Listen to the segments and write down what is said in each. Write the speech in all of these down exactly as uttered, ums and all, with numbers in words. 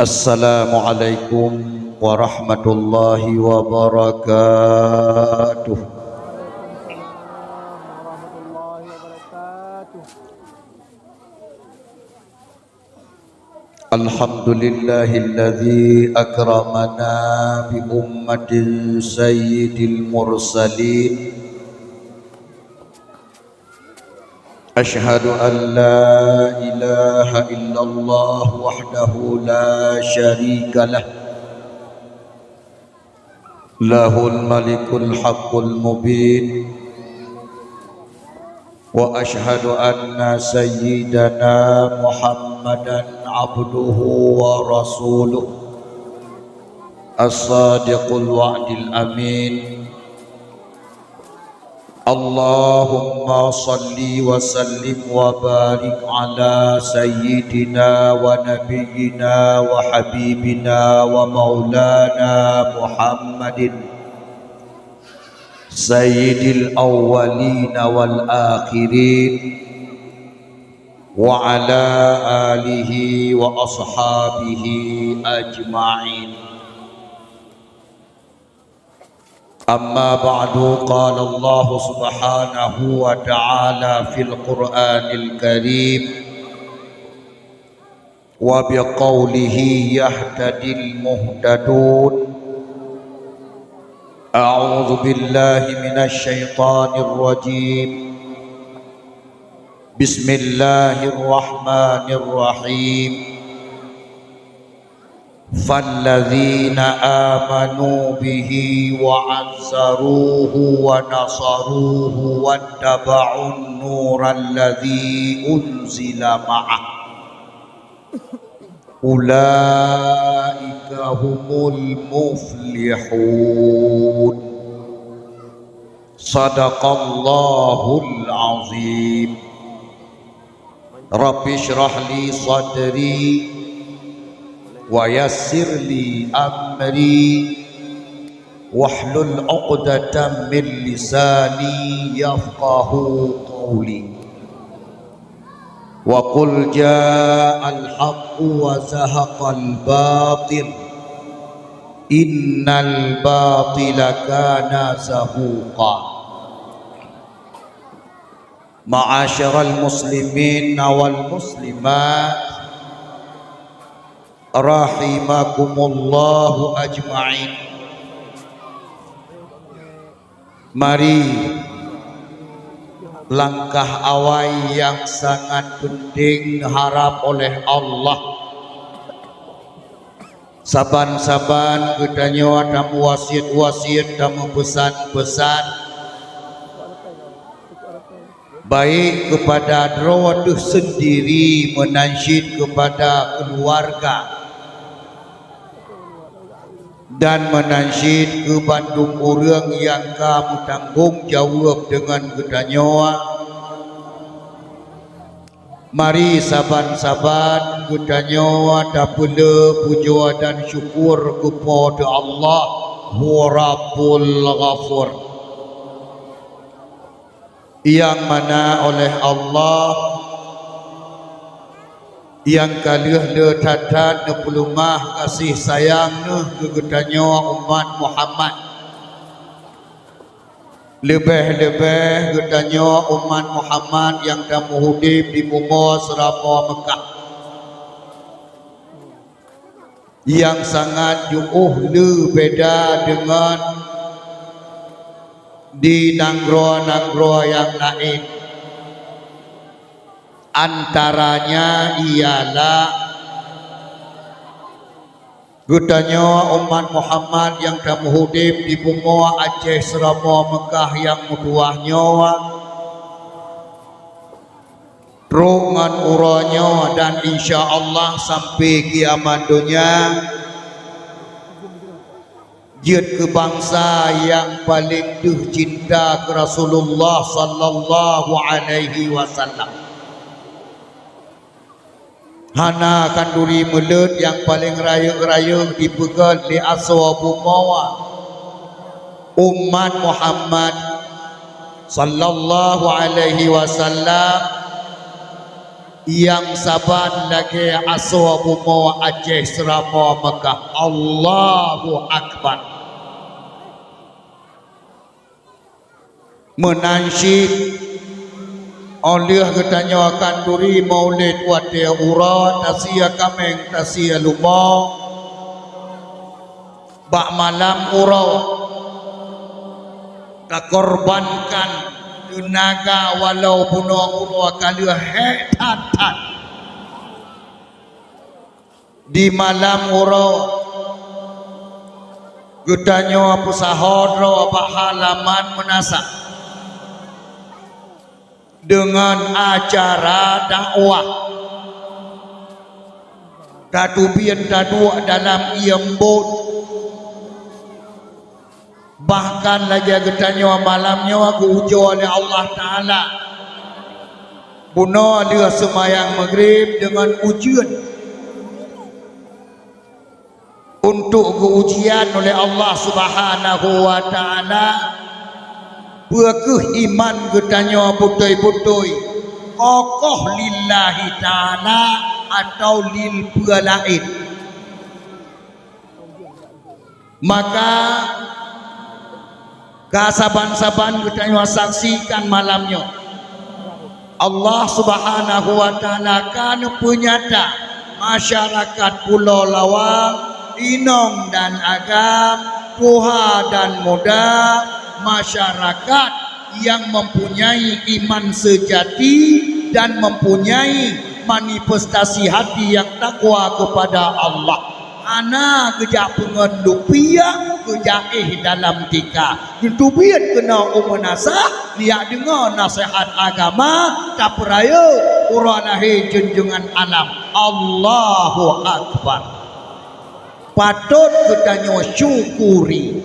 Assalamualaikum warahmatullahi wabarakatuh. Alhamdulillahilladzi akramana bi ummatin sayyidil mursalin. Asyhadu an la ilaha illallah wahdahu la syarika lah. Lahul malikul haqqul mubin. Wa asyhadu anna sayyidana Muhammadan abduhu wa rasuluh. As-sadiqul wa'dil amin. Allahumma shalli wa sallim wa barik ala sayyidina wa nabiyyina wa habibina wa maulana Muhammadin, sayyidil awwalina wal akhirin, wa ala alihi wa ashabihi ajma'in. Amma ba'du, qala Allahu subhanahu wa ta'ala fil Qur'anil Karim, wa biqaulihi yahtadil muhtadun. A'udzu billahi minasy syaithanir rajim. Bismillahirrahmanirrahim. Falladzina amanu bihi wa azzaruhu wa nasaruhu wattaba'un nural ladzi unzila ma'ah, ulaika humul muflihun. Sadaqallahul azim. Rabbi shrah li sadri wa yassir li amri wahlul 'uqdatam min lisani yafqahu qawli. Wa qul ja'al haqqu wa zahaqal batil, innal batila kana zahuqa. Ma'asyiral muslimin wal muslimat, rahimakumullahu ajma'in. Mari, langkah awai nyang sangat penting harab oleh Allah. Saban-saban geutanyoe tameuwasiet-wasiet, tameupeusan-peusan, baik keupada droe teuh seundiri meunan cit keupada keuluwarga, dan meunan cit keu bandum ureuëng nyang ka meutanggong jaweueb deungon geutanyoe. Mari saban-saban geutanyoe tapeuleueh pujoe dan syukur keu Po teu Allah, Huwa Rabbul Ghafur. Nyang mana oleh Allah nyang ka lheueh le that-that neupeuleumah gaséh sayang Neuh keu geutanyoe umat Muhammad. Leubeh-leubeh geutanyoe umat Muhammad nyang tameuudeb di bumoe seuramoe Meukah. Nyang sangat jiôh le beda deungon di nanggroe-nanggroe nyang laén. Antaranya ialah geutanyoe umat Muhammad nyang tameuudeb di bumoe Aceh seuramoe Meukah nyang meutuwah nyoe, trok ngon uroe nyoe dan insya Allah sampai kiamat donya, jeuet keu bansa nyang paleng teuh cinta keu Rasulullah sallallahu alaihi wasallam. Hana khanduri meuleuet nyang paleng rayeuk-rayeuk jipeugét lé asoe bumoe umat Muhammad sallallahu alaihi wasallam, Nyang saban lagée asoe bumoe Aceh Seuramoe Meukah. Allahu Akbar. Meunan cit, óh lheueh geutanyoe khanduri maulid watée uroe, tasie kaméng, tasie leumo, bak malam uroe, takorbankan teunaga walau bunoe uroe ka lheueh hék that-that. Di malam uroe, geutanyoe peusaho droe bak halaman meunasah deungon acara dakwah. Tateubiet taduek dalam ié embot. Bahkan lagée geutanyoe malam nyoe geu-ujoe lé Allah Taala. Bunoe lheueh seumayang Maghrib deungon ujeuen. Untuk geu-ujian ulée Allah Subhanahu wa Taala, peu kheueh iman geutanyoe beutôi-beutôi kokoh lillahi Taala atawa lil peue laén. Maka ka saban-saban geutanyoe saksikan malam nyoe, Allah Subhanahu wa Taala ka neupeunyata masyarakat Pulo Lawang, inong dan agam, tuha dan muda, masyarakat yang mempunyai iman sejati dan mempunyai manifestasi hati yang takwa kepada Allah. Hana geujak peungon lupiah, geujak éh dalam tika. Geuteubiet keunoe u meunasah, neujak deungoe naseuhat agama, tapeurayeuk uroe lahé junjungan alam. Allahu Akbar. Patôt geutanyoe syukuri.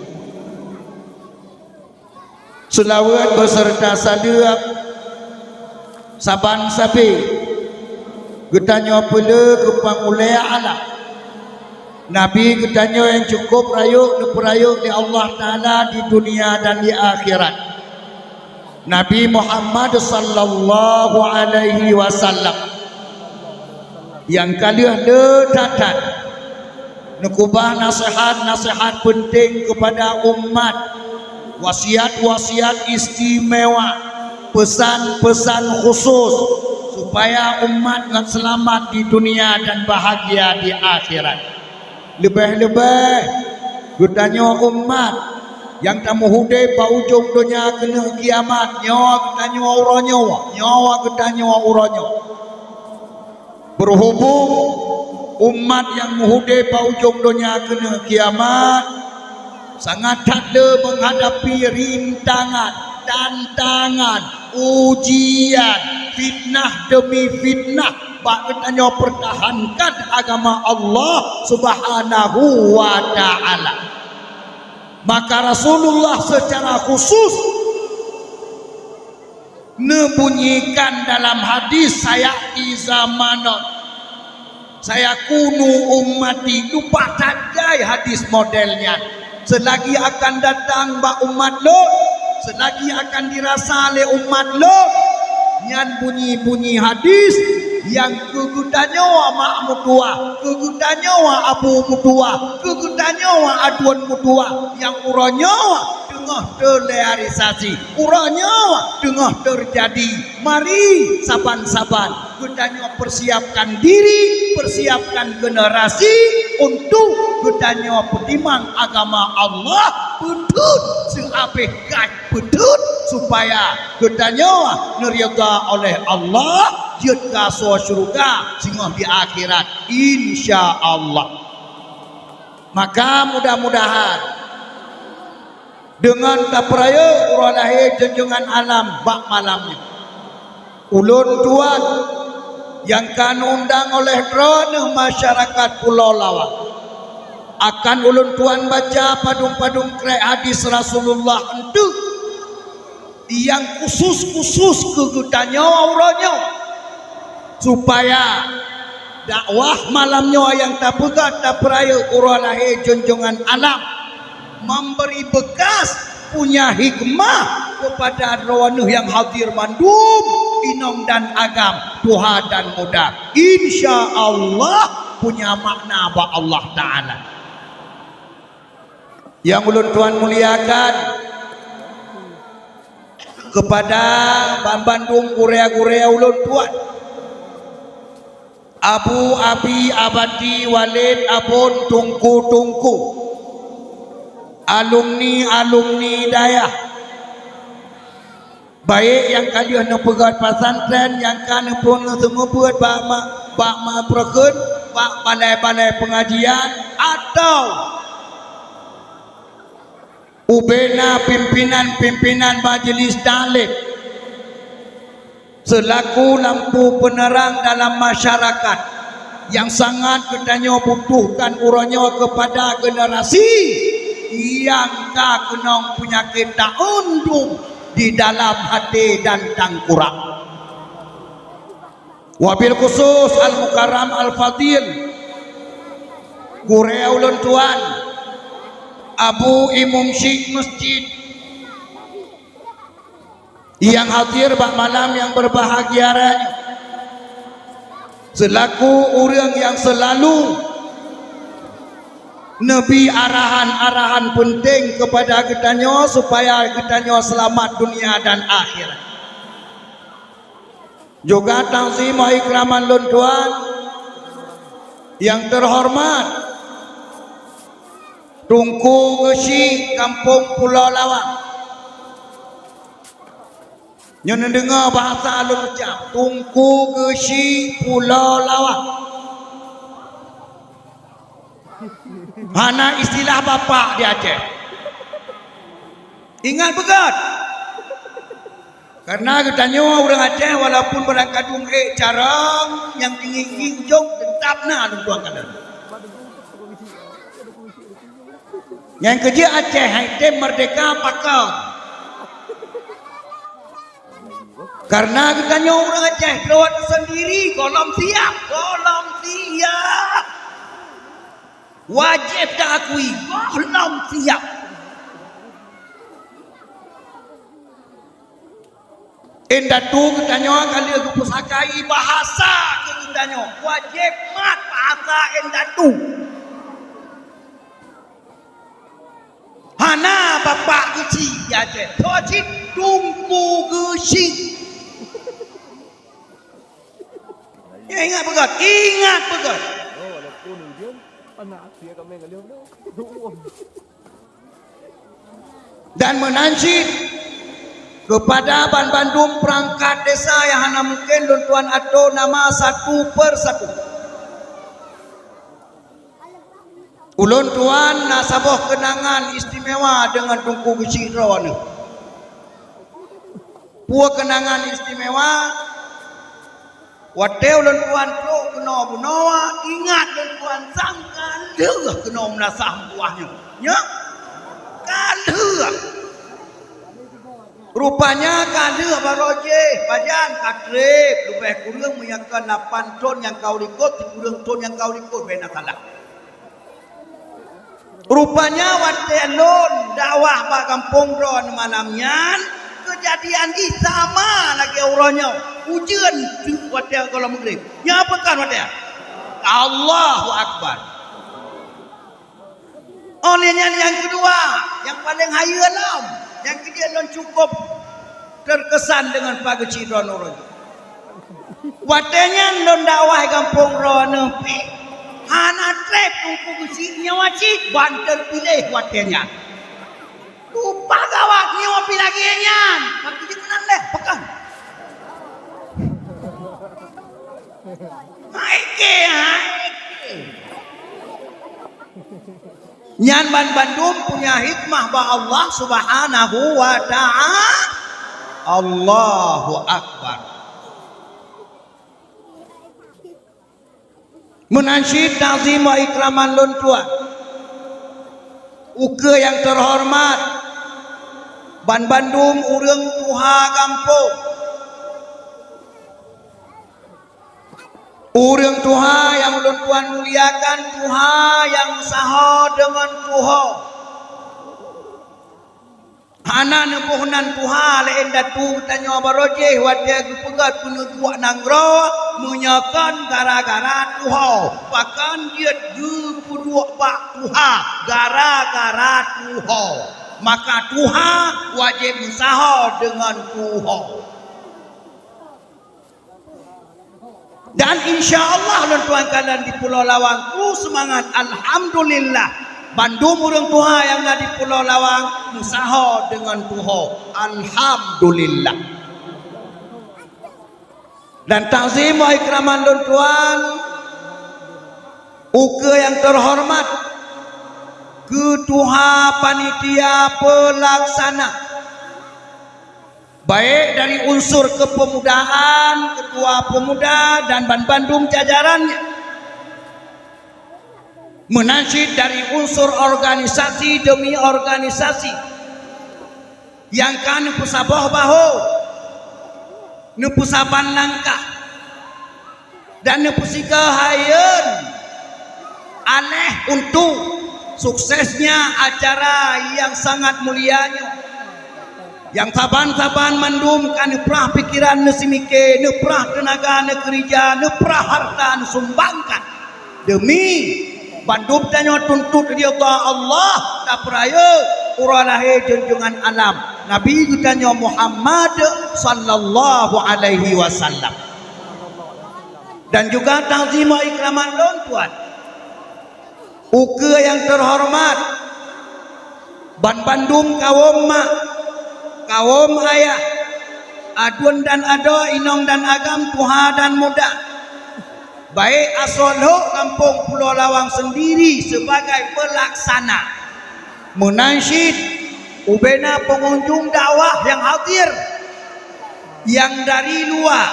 Seulaweuet beuseureuta saleuem saban sabe geutanyoe peuleueh keu pangulée alam. Nabi geutanyoe nyang cukup rayeuk neupeurayeuk lé Allah Taala di dunia dan di akhirat. Nabi Muhammad sallallahu alaihi wasallam nyang ka lheueh le that-that neukeubah naseuhat-naseuhat peunteng keupada umat, wasiat-wasiat istimewa, peusan-peusan khusus, supaya umat ngon seulamat di dunia dan bahagia di akhirat. Leubeh-leubeh geutanyoe umat nyang tameuhudeb bak ujong donya keuneuk kiamat, nyoe geutanyoe uroe nyoe, nyoe geutanyoe uroe nyoe. Beuhubong umat nyang meuhudeb bak ujong donya keuneuk kiamat, sangat that le meuhadapi rintangan, tantangan, ujian, fitnah demi fitnah bak geutanyoe peurtahankan agama Allah Subhanahu wa Taala. Maka Rasulullah secara khusus neubunyikan dalam hadis, "Saya'ti zamanun, sayakunu ummati," lumpah that jai hadis model nyan. Seulagi akan datang bak umat lôn, seulagi akan dirasa lé umat lôn, nyan bunyi-bunyi hadis nyang keu geutanyoe mak meutuwah, keu geutanyoe abu meutuwah, keu geutanyoe aduen meutuwah, nyang uroe nyoe teungoh teurealisasi, uroe nyoe teungoh teujadi. Mari saban-saban geutanyoe persiapkan diri, persiapkan generasi untuk geutanyoe peutimang agama Allah peuteut seuhabéh gaih peuteut, supaya geutanyoe neuridha oleh Allah, jeuet keu asoe syeuruga singoh di akhirat, insya Allah. Maka mudah-mudahan deungon tapeurayeuk uroe lahé junjungan alam bak malam nyoe, ulôn tuan nyang ka neuundang oleh droeneuh masyarakat Pulo Lawang, akan ulôn tuan baca padum-padum krek hadis Rasulullah enteuk nyang khusus-khusus keu geutanyoe uroe nyoe, supaya dakwah malam nyoe nyang tapeugah tapeurayeuk uroe lahé junjungan alam memberi bekas, punya hikmah kepada droeneuh nyang hadir mandum, inong dan agam, tuha dan muda. Insya Allah punya makna bak Allah Ta'ala. Nyang ulôn tuan muliakan, kepada banbandum gurée-gurée ulôn tuan, Abu, Abi, Abati, Walid, Abon, Tungku, Tungku, alumni, alumni dayah, baik nyang ka lheueh neupeugét pesantren, nyang ka neupeuseumubeuet bak ma-, bak ma-, peureukeuen, bak balai-balai pengajian, atau ubena pimpinan-pimpinan majelis taklim, seulaku lampu peuneurang dalam masyarakat nyang sangat geutanyoe butuhkan uroe nyoe keupada generasi nyang ka keunong peunyakét taundum di dalam até dan tangkurak. Wabil khusus Al-Mukarram Al-Fadil, gurée ulôn tuan, Abu Imum Syik Masjid, nyang hadir bak malam nyang berbahagia raya nyoe, seulaku ureuëng nyang seulalu neubi arahan-arahan peunteng keupada geutanyoe supaya geutanyoe seulamat dunia dan akhirat. Juga takzim wa ikraman lôn tuan nyang teuhoreumat, Tungku Geuchik Gampông Pulo Lawang. Nyoe neudeungoe bahasa lôn ucab, Tungku Geuchik Pulo Lawang. Hana istilah bapak di Aceh. Ingat beugét. Karena geutanyoe ureuëng Aceh walaupun barangkali ék carông nyang tinggi-tinggi ujong, teutap na lôn tuan kalon. Nyang keujeuet Aceh hai tem merdeka pakon. Karena geutanyoe ureuëng Aceh keuluwarga sendiri gohlom siap, gohlom siap. Wajéb taakui gohlom siap. Indatu geutanyoe ka lheueh geupeusakai bahasa keu geutanyoe. Wajéb mat bahasa indatu. Hana bapak geuchik di Aceh. Soe cit Tungku Geuchik. Ya, ingat beugét, ingat beugét. Dan meunan cit keupada banbandum peurangkat desa nyang hana mungken lôn tuan ato nama satu per satu. Ulôn tuan na saboh keunangan istimewa deungon Tungku Geuchik droeneuh. Peue keunangan istimewa? Watée ulôn tuan trok keunoe bunoe, ingat lôn tuan sang ka lheueh keunoe meunasah meutuwah nyoe. Nyoe? Ka lheueh. Rupanya ka lheueh baroe jih, pajan ka treb, leubeh kureueng meunyoe kon lapan thon nyang ka u likot, sikureueng thon nyang ka u likot, bèk na salah. Rupanya watée lôn dakwah bak gampông droeneuh malam nyan, keujadian jih sama lagée uroe nyoe. Ujeuen teuk watée gohlom meugreb. Nyan peue kon watée? Allahu Akbar. Óh lheueh nyan nyang keudua, nyang paleng hayeue lom, nyang keudua lôn cukup terkesan deungon Pak Geuchik droeneuh uroe nyoe. Watée nyan lôn dakwah gampông droeneuh pih, hana treb Teungku Geuchik nyoe cit ban teupiléh watée nyan. Tupat gawat nyoe pih lagée nyan, tapi jeuet meunan lé, peugah. Hai ke, hai ke. Nyan banbandum punya hikmah bak Allah Subhanahu wa Ta'ala. Allahu Akbar. Meunan cit takzim wa ikraman lôn tuan. Ukeue nyang teuhoreumat, banbandum ureuëng tuha gampông. Ureuëng tuha nyang ulôn tuan muliakan, tuha nyang saho deungon tuho. Hana neuboh nan tuha lé indatu geutanyoe barô jih watée geupeugét keuneuk duek nanggroe, meunyoe kon gara-gara tuho. Pakon jeuet geupeuduek bak tuha gara-gara tuho? Maka tuha wajéb meusaho deungon tuho. Dan insya Allah lôn tuan kalon di Pulo Lawang kru seumangat, alhamdulillah. Bandum ureuëng tuha nyang na di Pulo Lawang meusaho deungon tuho, alhamdulillah. Dan takzim wa ikraman lôn tuan, ukeue nyang terhormat, keutuha panitia peulaksana, baik dari unsur kepemudaan, ketua pemuda dan ban bandum jajarannya, meunan cit dari unsur organisasi demi organisasi nyang ka neupeusaboh bahô, neupeusaban langkah, dan neupeusigoe hayeuen aléh untuk suksesnya acara nyang sangat mulia nyoe. Nyang saban-saban mandum ka neuprah pikeran neusimiké, neuprah teunaga neukeurija, neuprah harta neusumbangkan demi bandum tanyoe tuntot ridha Allah, tapeurayeuk uroe lahé junjungan alam, Nabi geutanyoe Muhammad sallallahu alaihi wasallam. Dan juga takzim wa ikraman lôn tuan, ukeue nyang terhormat, ban bandum kawöm mak, kawöm ayah, aduen dan adoe, inong dan agam, tuha dan muda, baik asoe lhok gampông Pulo Lawang sendiri sebagai pelaksana, meunan cit ubena pengunjung dakwah nyang hadir, nyang dari luwa,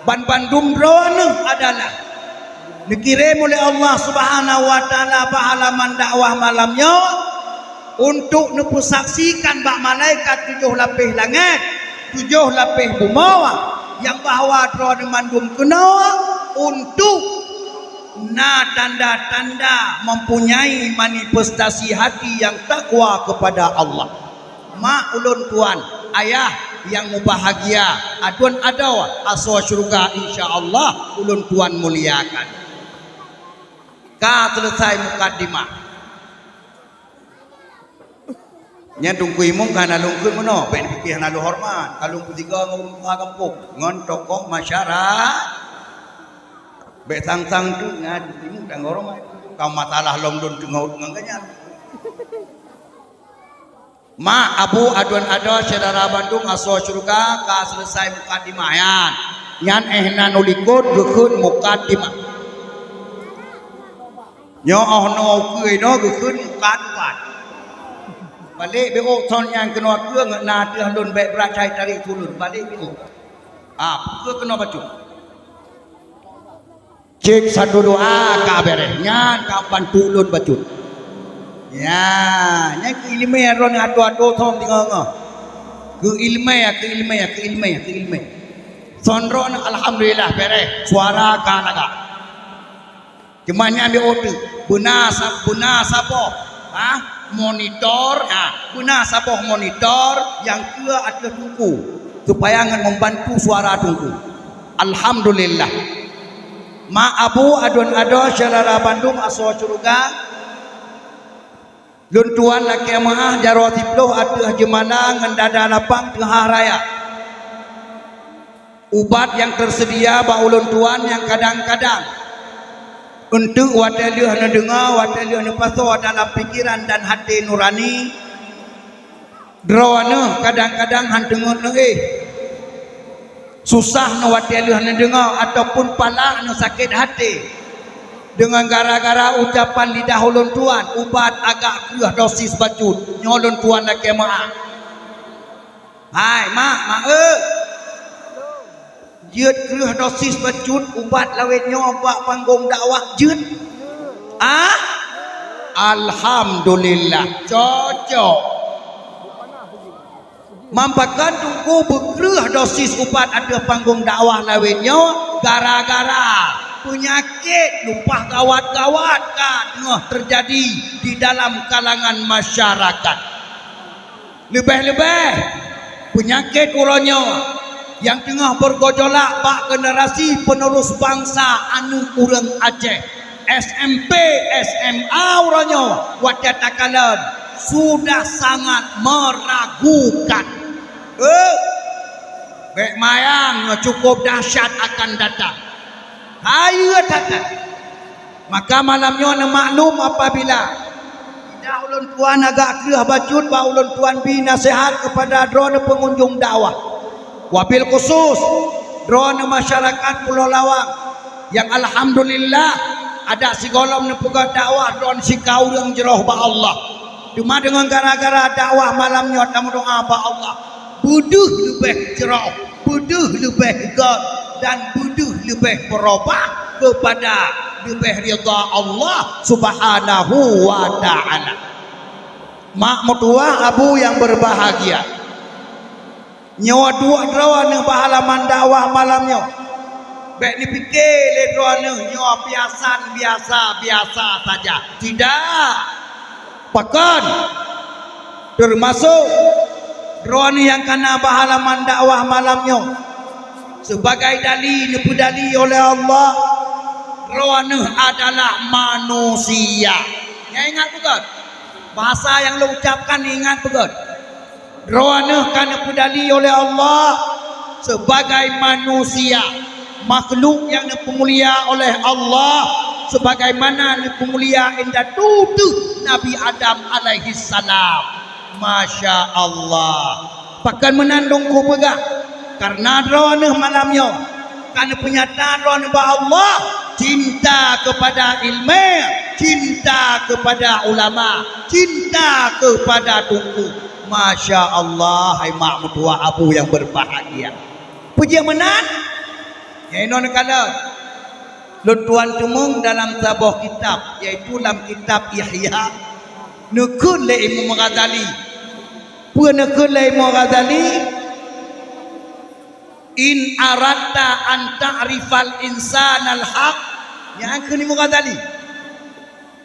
ban bandum droeneuh adalah neukirém uleh Allah Subhanahu wa Taala bak halaman dakwah malam nyoe untuk neupeusaksikan bak malaikat tujoh lapéh langét, tujoh lapéh bumoe, nyang bahwa droeneuh mandum keunoe untuk na tanda-tanda mempunyai manifestasi hati nyang takwa kepada Allah. Mak ulôn tuan, ayah nyang mubahagia, aduen adoe asoe syeuruga, insya Allah ulôn tuan muliakan. Ka seuleusoe mukadimah. Nyan Teungku Imum ka na lôn kheun meunoe, bék pike hana lôn horeumat, ka lôn peusigoe ngon ureuëng tuha gampông, ngon tokoh masyara-, bék sang-sang teuk nyan Teungku Imum dan horeumat, ka masalah lom lôn teungoh ngon geuhnyan. Mak, abu, aduen adoe, syedara bandum asoe syeuruga, ka seuleusoe mukadimah nyan. Nyan éh nan u likot geukheun mukadimah. Nyoe óh noe ukeue inoe geukheun mukadimah. Balek beuôk thon nyang keunoe keue ngeuna teuh lôn bék brat cai tarék tuleueng. Balek beuôk. Ah, peue keunoe bacut? Cek satu dua ka beres. Nyan ka bantu ulôn bacut. Ya, nyan keu ileumèe droeneuh atoe-atoe thon teungoh-ngoh. Keu ileumèe, keu ileumèe, keu ileumèe, keu ileumèe. Thon droeneuh alhamdulillah beres. Suara ka lagak. Cuma nyan ambil order. Beuna sa-, beuna saboh, ha, monitor, ha, beuna saboh monitor nyang keue ateueh teungku supaya ngon membantu suara teungku. Alhamdulillah. Mak abu, aduen adoe, syedara bandum asoe syeuruga, lôn tuan lakèe meu'ah jaroe siploh ateueh jeumala ngon dada lapang teuhah raya. Ubat nyang teuseudia bak ulôn tuan nyang kadang-kadang eunteuk watèe lheueh neudeungoe, watèe lheueh neupasoe dalam pikeran dan até nurani, droeneuh kadang-kadang han teungeut neuéh. Susah neuh watèe lheueh neudeungoe ataupun palak neuh sakét até. Deungon gara-gara ucapan lidah ulôn tuan, ubat agak kreueh dosis bacut. Nyoe ulôn tuan lakèe meu'ah. Hai, mak, mak, eh. Jeuet kreueh dosis bacut ubat lawét nyoe bak panggong dakwah jeuet? Ah? Alhamdulillah, cocok. Mampakan teungku beukreueh dosis ubat ateueh panggong dakwah lawét nyoe gara-gara peunyakét lupah gawat-gawat ka teungoh teujadi di dalam kalangan masyarakat. Leubeh-leubeh peunyakét uroe nyoe nyang teungoh bergejolak bak generasi penerus bansa aneuk ureuëng Aceh, S M P, S M A uroe nyoe watée takalon sudah sangat meragukan. Eh, bék mayang nyoe cukup dahsyat akan datang. Hayeue that-that. Maka malam nyoe neumaklum apabila lidah ulôn tuan agak kreueh bacut bak ulôn tuan bi naseuhat keupada droeneuh peungunjong dakwah. Wabil khusus, droeneuh masyarakat Pulo Lawang nyang alhamdulillah adak sigohlom neupeugah dakwah droeneuh sika ureuëng jroh bak Allah. Teuma deungon gara-gara dakwah malam nyoe tameudoá bak Allah, beudeuh leubeh jroh, beudeuh leubeh göt, dan beudeuh leubeh beurubah keupada leubeh ridha Allah Subhanahu wa Ta'ala. Mak meutuwah abu nyang berbahagia, nyoe duek droeneuh bak halaman dakwah malam nyoe. Bék neupike lé droeneuh nyoe biasa, biasa, biasa saja. Tidak. Pakon? Teumasok droeneuh nyang kana bak halaman dakwah malam nyoe. Sebagai dali, neupeudali oleh Allah, droeneuh adalah manusia. Nyan ingat beugöt. Bahasa nyang lôn ucapkan ingat beugöt. Droeneuh ka neupeudali oleh Allah sebagai manusia, makhluk nyang neupeumulia oleh Allah, sebagaimana neupeumulia indatu teuh Nabi Adam alaihissalam. Masya Allah. Pakon meunan dong kupeugah, karena droeneuh malam nyoe ka neupeunyata droeneuh bak Allah, cinta kepada ilmu, cinta kepada ulama, cinta kepada teungku. Masya Allah, hai mak meutuwah abu nyang berbahagia. Peue jih meunan? Nyang inoe neukalon, lôn tuan teumeung dalam saboh kitab, yaitu lam kitab Ihya, neukheun lé Imam Ghazali. Peue neukheun lé Imam Ghazali? "In aratta an ta'rifal insanal haq," nyan kheun Imam Ghazali.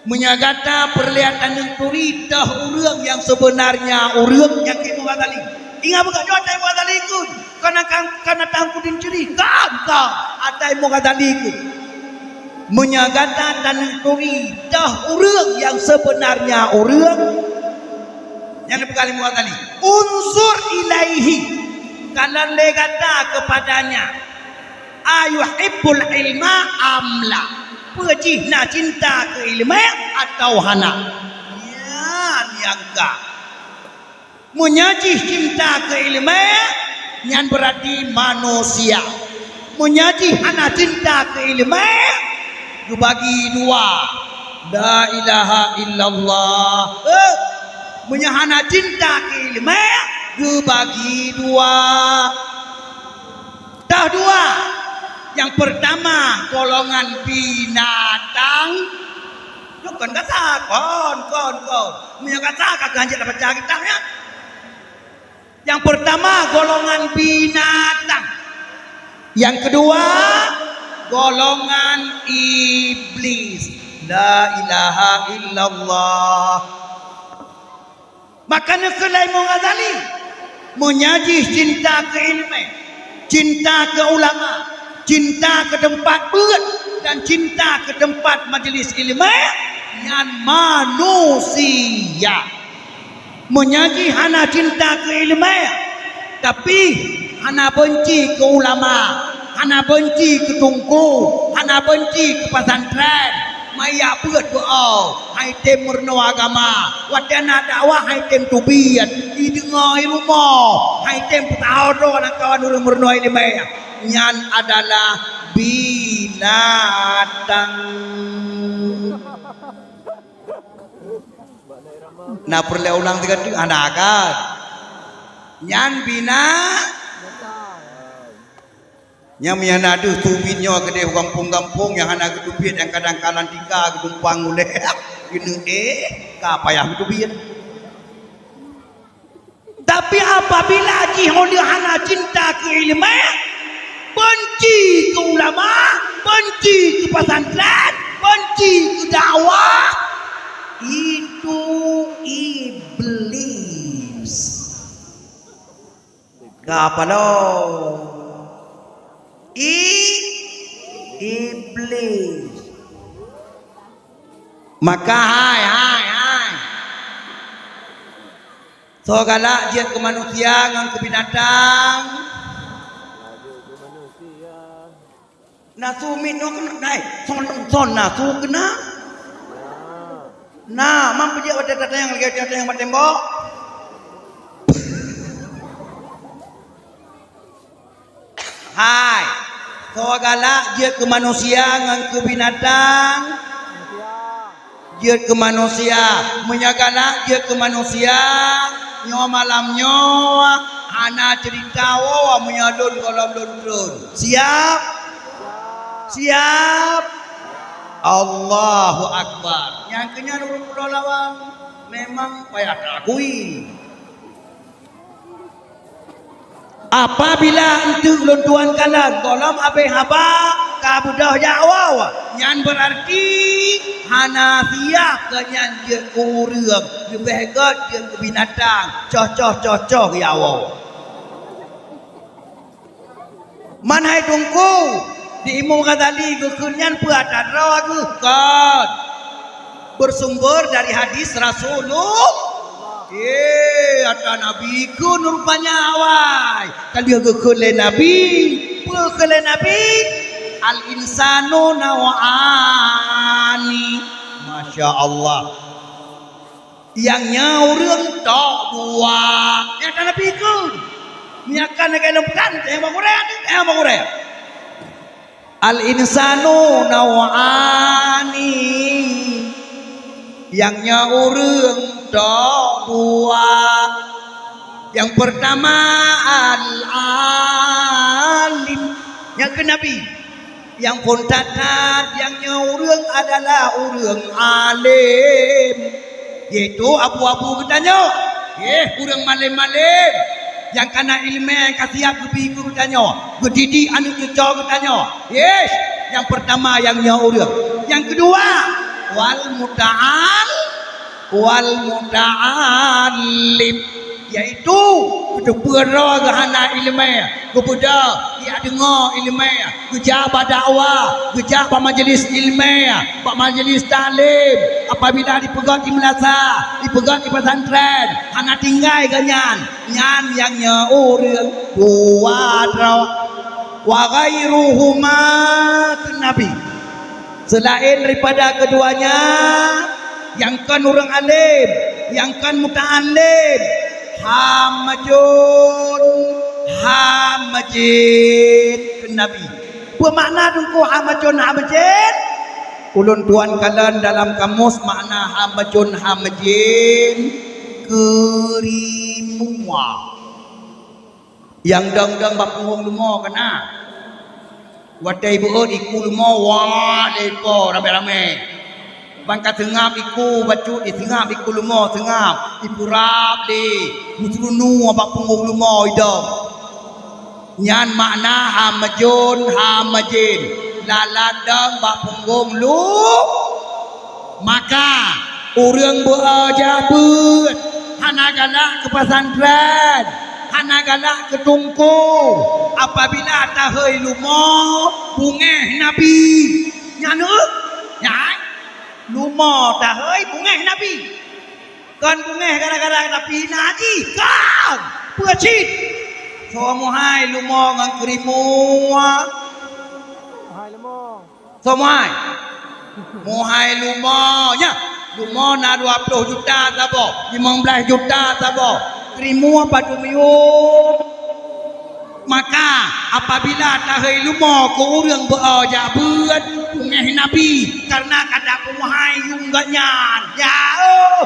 Meunyoe gata peureulée taneuturi toh ureuëng nyang seubeunarnya ureuëng nyang keu Imam Ghazali. Ingat beugöt nyoe ata Imam Ghazali kheun, kana kan, kana tang kudin ciri, kan, kan, ata Imam Ghazali kheun. Meunyoe gata taneuturi toh ureuëng nyang seubeunarnya ureuëng, nyan peugah lé Imam Ghazali, "Unsur ilaihi," kalon lé gata keupadanya. "Ayuhibbul ilma am la?" Peue jih na cinta keu iéleumé atawa hana? Nyan nyang ka. Meunyoe jih cinta keu iéleumé, nyan beurati manusia. Meunyoe jih hana cinta keu iéleumé, geubagi dua. La ilaha illallah. Eh, meunyoe hana cinta keu iéleumé, geubagi dua. Toh dua. Nyang peurtama, golongan binatang. Nyoe kon gata, kon, kon, kon. Meunyoe gata ka keuhanjeuet tabaca kitab nyan. Nyang peurtama, golongan binatang. Nyang keudua, golongan iblis. La ilaha illallah. Maka neukheun lé Imam Ghazali, meunyoe jih cinta keu iéleumé, cinta keu ulama, cinta keu teumpat beuet, dan cinta keu teumpat majeulis iéleumé, nyan manusia. Meunyoe jih hana cinta keu iéleumé, tapi hana beunci keu ulama, hana beunci keu teungku, hana beunci keu pesantren, maya beuet beu-o, hai tem meurunoe agama, watée na dakwah hai tem teubiet, ideungoe i rumoh, hai tem peutaho droe lam kawan ureuëng meurunoe iéleumé, nyan adalah binatang. Na peureulée ulang sigoe teuk? Hana kan? Nyan bina. Nyang meunan na deuh teubiet nyoe keudeh u gampông-gampông nyang hana geuteubiet, nyang kadang kalan tika geutumpang ulée geuneuk éh ka payah geuteubiet. Tapi apabila jih ulée hana cinta keu iéleumé, beunci keu ulama, beunci keu pesantren, beunci keu dakwah, itu iblis. Kapalo. I-, Iblis. Maka hai, hai, hai. Soe galak jeuet keu manusia ngon keu binatang? Nasu mit nyoe keunan, hai, son, son nasu keunan. Na, mam peujeuet watèe tatanyong lagèe tatanyong bak tembok. Hai, soe galak jeuet keu manusia ngon keu binatang? Jeuet keu manusia. Meunyoe galak jeuet keu manusia, nyoe malam nyoe hana ceurita woe meunyoe lôn gohlom lôn trôn. Siap? Siap? Allahu Akbar. Nyang keunyan ureueng pulo lawang memang payah taakui. Apabila eunteuk lôn tuan kalon gohlom abéh haba ka beudôh jak woe, nyan beurarti hana siap geuhnyan jeuet keu ureueng, leubeh gèt jeuet keu binatang, coh-coh, coh-coh jak woe. Man hai Teungku, di Imam Ghazali geukheun nyan peue atra droe geuh? Kon. Bersumber dari hadis Rasulullah. Eh, atra Nabi kheun rupanya awai. Ka lheueh geukheun lé Nabi. Peue kheun lé Nabi? Al-insanu naw'ani. Masya Allah. Nyang nyoe ureueng tok dua. Nyang ka Nabi kheun. Nyan ka lagèe lôn peugah, nyang bak gurèe, nyang bak gurèe. Al-insanu naw'ani. Nyang nyoe ureueng tok dua. Nyang peurtama al-alim. Nyang keu Nabi. Nyang phôn that-that nyang nyoe ureueng adalah ureueng além, yaitu abu-abu geutanyoe. Yeh, ureueng malém-malém nyang kana ileumèe ka siap geubri keu geutanyoe, geudidik aneuk cucoe geutanyoe. Yeh, nyang peurtama nyang nyoe ureueng. Nyang keudua, wal muta'al-, wal muta'allim. Yaitu, geuteupeue droe geuhana ileumèe, geubeudôh, jak deungoe ileumèe, geujak bak dakwah, geujak bak majeulis ileumèe, bak majeulis taklim, apabila dipeugöt di meunasah, dipeugöt di pesantren, hana tinggai geuhnyan, nyan nyang nyoe ureueng dua droe. Wa ghairuhuma kheun Nabi. Seulaén daripada keudua nyan, nyang kon ureueng além, nyang kon muta'allim, hamajun, hamajin, kheun Nabi. Peue makna Teungku hamajun, hamajin? Ulôn tuan kalon dalam kamus makna hamajun, hamajin, keurimua. Nyang dong-dong bak punggong leumo ka na. Watèe beuet iku leumo, wah, lé po ramè-ramè. Ban ka seungab iku bacut, iseungab iku leumo, seungab, ipurab lé, meuseurunu bak punggong leumo idong. Nyan makna hamajun, hamajin, lalat dong bak punggong lu-, Maka, ureueng beu-o jak beuet, hana galak keu pesantren, hana galak keu teungku, apabila tahôi leumo beungéh Nabi. Nyan, nyan, leumo tahôi beungéh Nabi. Kon beungéh gara-gara Nabi na jih, kon! Peue cit? Soe meuhai leumo ngon keurimua? Soe meuhai? Meuhai leumo, nyan. Leumo na dua ploh juta saboh, limong blaih juta saboh. Keurimua padum yuem. Maka, apabila tahôi leumo keu ureueng beu-o jak beuet, beungéh Nabi, kareuna ka tapeumeuhai yuem geuhnyan. Ya, oh.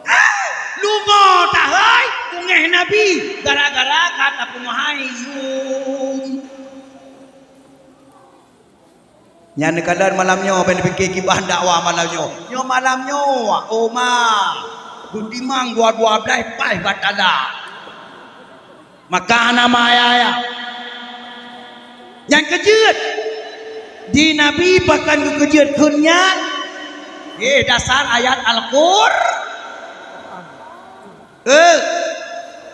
Ah, leumo tahôi beungéh Nabi, gara-gara ka tapeumeuhai yuem. Nyan neukalon malam nyoe, bèk neupiké kiban dakwah malam nyoe. Nyoe malam nyoe, oma, beutimang dua-dua blaih paih batala. Maka hana meuayah-ayah. Nyang keujeuet, di Nabi pakon geukeujeuet kheun nyan, eh, dasar ayat Al-Qur-, eh,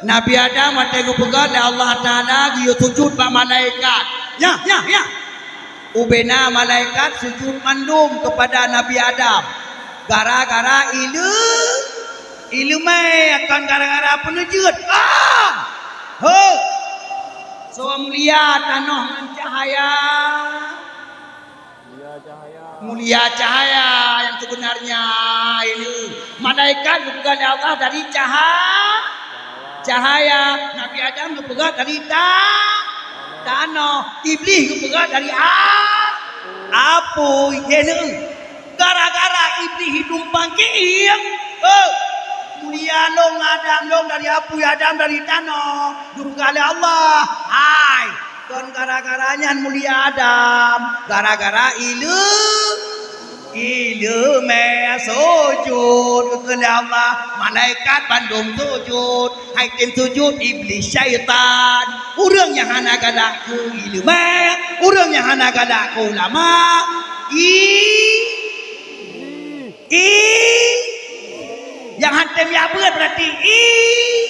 Nabi Adam watée geupeugah lé Allah Taala geuyue sujud bak malaikat. Nyan, nyan, nyan. Ubena malaikat sujud mandum keupada Nabi Adam. Gara-gara ileumé, ileumé, kon gara-gara peuneujeuet. Ah! Ho! Soe mulia tanoh ngon cahya. Mulia cahya yang sebenarnya ini. Malaikat geupeugah lé Allah dari caha-, cahya. Nabi Adam geupeugah dari ta-, tanoh. Iblih geupeugah dari a-, apui. Nyan. Gara-gara Iblih hidung pangkieng, eh, mulia lôn Adam, lôn dari apui, Adam dari tanoh. Geupeugah lé Allah, hai, kon gara-gara nyan mulia Adam, gara-gara ileu-, ileumé sujud. Geukheun lé Allah, malaikat bandum sujud. Hai tem sujud Iblih syaitan. Ureuëng nyang hana galak keu ileumé, ureuëng nyang hana galak keu ulama, i-, i-, nyang han tem jak beuet berarti i-,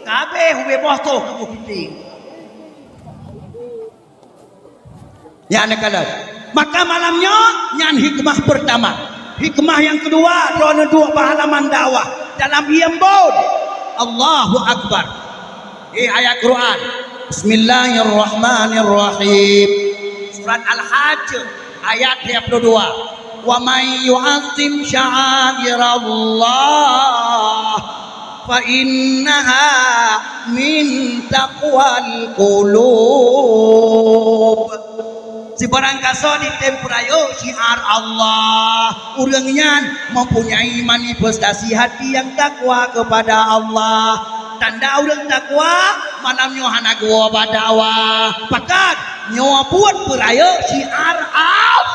kabeh ubé boh toh tuboh kiténg. Nyan neukalon. Maka malam nyoe nyan hikmah pertama. Hikmah nyang keudua, droeneuh duek bak halaman dakwah dalam ié mbon. Allahu Akbar. Eh, ayat Quran. Bismillahirrahmanirrahim. Surat Al-Hajj ayat tiga puluh dua. Wa may yu'azzim sya'airallah fa innaha min taqwal qulub. Sibarang gasoe jitem peurayeuk syiar Allah, ureuëng nyan mempunyai manifestasi hati nyang takwa kepada Allah. Tanda ureuëng takwa, malam nyoe hana geuwoe bak dakwah. Pakat nyoe buet peurayeuk syiar Allah.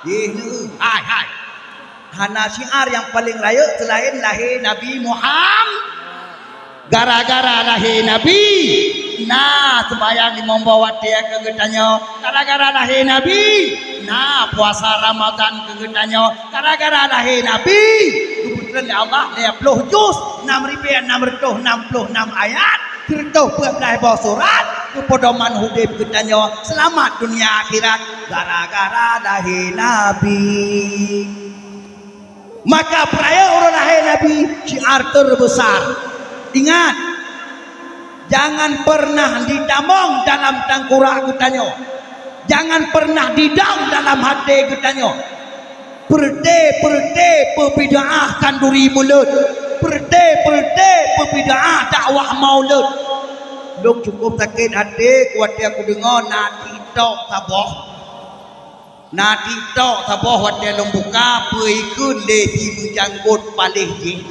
Ih, hai, hai. Hana syiar nyang paleng rayeuk seulaén lahé Nabi Muham-, gara-gara lahé Nabi, na seumayang limong boh watée keu geutanyoe. Gara-gara lahé Nabi, na puasa Ramadan keu geutanyoe. Gara-gara lahé Nabi, geupeutrön lé Allah lhée ploh juz, nam ribée nam reutôh nam ploh nam ayat, sireutôh peuet blaih boh surat, keu peudoman udeb geutanyoe seulamat dunia akhirat gara-gara lahé Nabi. Maka peurayeuk uroe lahé Nabi syiar teubeusa. Ingat, jangan pernah ditamong dalam tangkurak geutanyoe. Jangan pernah didong dalam até geutanyoe. Peureute-peureute peubid'ah khanduri mulod. Peureute-peureute peubid'ah dakwah maulud. Lôn cukup sakét até watée kudeungoe na TikTok saboh. Na TikTok saboh watée lôn buka, peue ikheun lé si meujanggot paléh jih.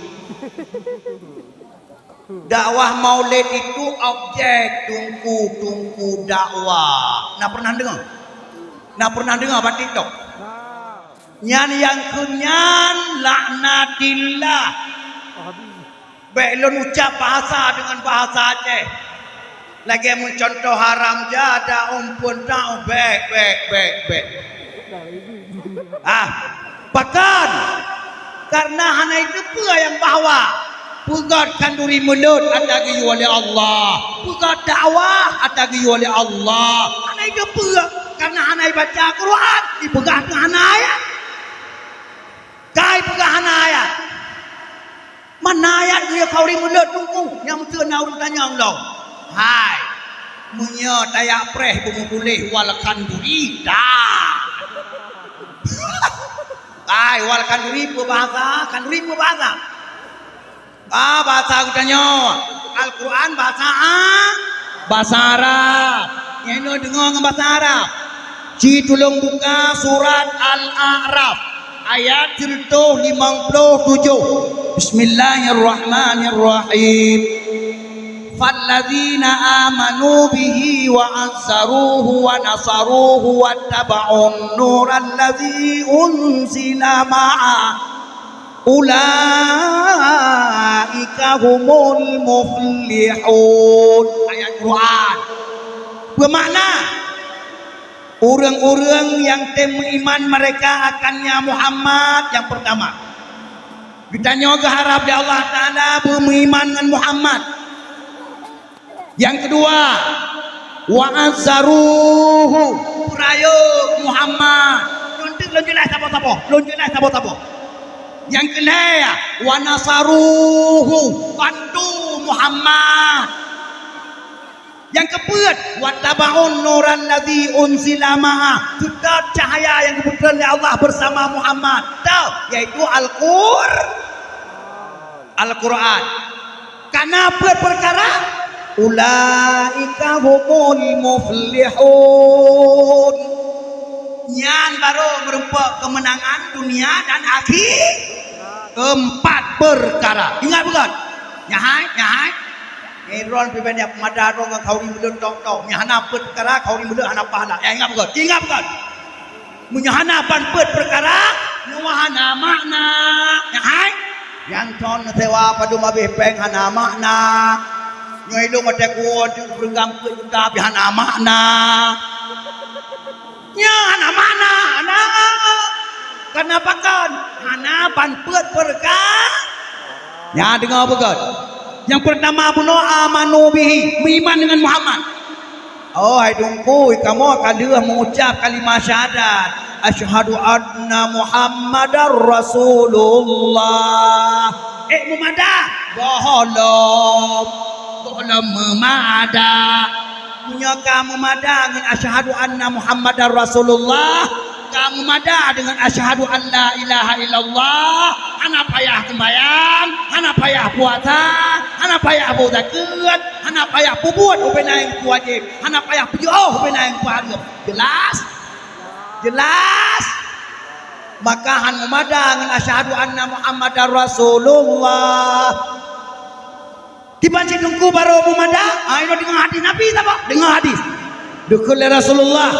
Dakwah maulid itu objek tungku-tungku dakwah. Na pernah deungoe? Na pernah deungoe bak TikTok? Nyan nyang kheun nyan laknatillah. Bék lôn ucab bahasa deungon bahasa Aceh. Lagée meucuntoh haram jada umpun tau bék, bék, bék, bék. Ah, pakon? Karena hana iteupeue nyang bahwa peugét khanduri mulod ata geuyue lé Allah, peugét dakwah ata geuyue lé Allah. Hana iteupeue, karena hana ibaca Quran, ipeugah teuh hana ayat. Kai peugah hana ayat. Mana ayat geuyue khanduri mulod teungku nyang meuteuna ureuëng tanyong lom? Hai, meunyoe tajak preh beumeupuléh wal khanduri, dah. Hai, wal khanduri peue bahasa? Khanduri peue bahasa? Ah, bahasa geutanyoe. Al-Quran bahasa A-, bahasa Arab. Nyoe deungoe ngon bahasa Arab. Ci tulông buka surat Al-A'raf, ayat sireutôh limong ploh tujoh. Bismillahirrahmanirrahim. Falladzina amanu bihi wa azzaruhu wa nasaruhu wattaba'un nural ladzi unzila ma'a ulaika humul muflihun. Ayat Quran. Beumakna, ureuëng-ureuëng nyang tem meuiman mereka akan nya Muhammad, nyang pertama. Geutanyoe geuharab lé Allah Taala beumeuiman ngon Muhammad. Nyang keudua, wa azzaruhu, peurayeuk Muhammad. Lôn teuk lôn jeulaih saboh-saboh, lôn jeulaih saboh-saboh. Nyang keulhèe, wa nasaruhu, bantu Muhammad. Nyang keupeuet, wattaba'un nural ladzi unzila ma'ah, seutôt cahya nyang geubeuteun lé Allah beusama Muhammad, teuh, yaitu Al-Qur-, Al-Qur'an. Kana peuet peukara, ulaika humul muflihun. Nyan barô meurumpok keumeunangan dunia dan akhi-, keumpat peukara. Ingat beugöt. Nyan hai, nyan hai. Nyan droen pih ban jak peumada droen ngon khauri meuleuet tong-tong. Nyan hana peuet peukara, khauri meuleuet hana pahala. Ya, ingat beugöt, ingat beugöt. Meunyoe hana ban peuet peukara, nyoe hana makna. Nyan hai. Nyang thon neusewa padum abéh péng hana makna. Nyoe ilong watèe kuwon teuk peureugang peuet juta pih hana makna. Nyan hana makna, hana. Kareuna pakon? Hana ban peuet peureuka-, nyan deungö beugöt. Nyang peurtama bunoe amanu bihi, meuiman deungon Muhammad. Oh, hai Teungku, kamoe ka lheueh meuucap kalimah syahadat, "Asyhadu anna Muhammadar Rasulullah." Eh, meumada? Gohlom. Gohlom meumada. Meunyoe ka meumada ngon asyhadu anna Muhammadar Rasulullah, ka meumada deungon asyhadu an la ilaha illallah, hana payah seumbahyang, hana payah puasa, hana payah boh zakeuet, hana payah peubuet ubena nyang wajéb, hana payah peujiôh ubena nyang hareuem. Jelas? Jelas? Maka han meumada ngon asyhadu anna Muhammadar Rasulullah. Kiban cit Teungku barô meumada, ah, inoe deungoe hadis Nabi saboh, deungoe hadis. Geukheun lé Rasulullah,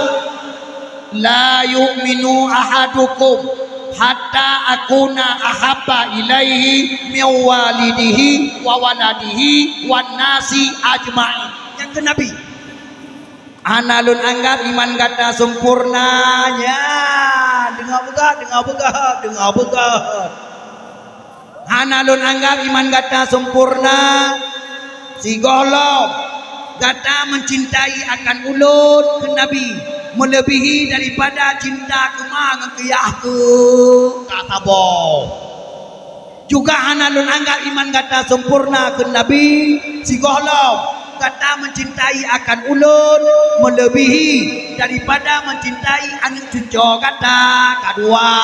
"La yu'minu ahadukum hatta akuna ahabba ilaihi min walidihi wa waladihi wan nasi ajma'in." Nyang kheun Nabi. Hana lôn anggab iman gata sempurna, nyan. Deungoe beugöt, deungoe beugöt, deungoe beugöt. Hana lôn anggab iman gata sempurna, sigohlom gata meucintai akan ulôn, kheun Nabi, meuleubihi daripada cinta keu ma ngon keu yah keu ka saboh. Juga hana lôn anggab iman gata sempurna, kheun Nabi, sigohlom gata meucintai akan ulôn meuleubihi daripada meucintai aneuk cucoe gata kadua.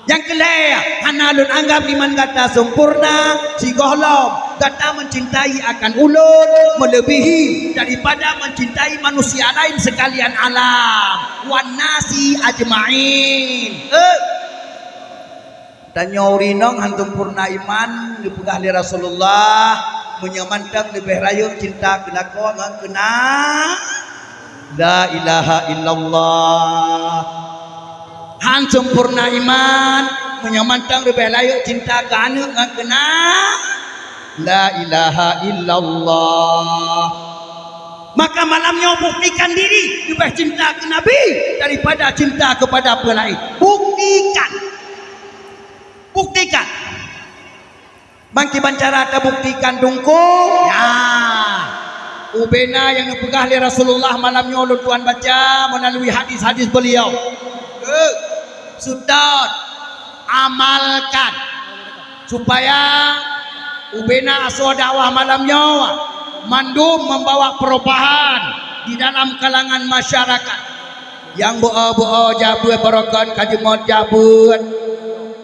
Nyang keulhèe, hana lôn anggab iman gata sempurna, sigohlom gata meucintai akan ulôn meuleubihi daripada meucintai manusia laén seukalian alam, wan nasi ajma'in. Eh! Tanyoe ureueng inong han sempurna iman, geupeugah lé Rasulullah, meunyoe mantong leubeh rayeuk cinta keu lakoe ngon keu na-, la ilaha illallah. Han sempurna iman, meunyoe mantong leubeh rayeuk cinta keu aneuk ngon keu na-, la ilaha illallah. Maka malam nyoe buktikan diri leubeh cinta keu Nabi daripada cinta kepada peue laén. Buktikan. Buktikan. Ban kiban cara tabuktikan Teungku? Ya. Ubena nyang neupeugah lé Rasulullah malam nyoe lôn tuan baca meulalu hadis-hadis beliau. Eh, seutôt, amalkan. Supaya ubena asoe dakwah malam nyoe mandum membawa perubahan di dalam kalangan masyarakat. Nyang beu-o-beu-o jak beuet barokon ka jimeuet jak beuet.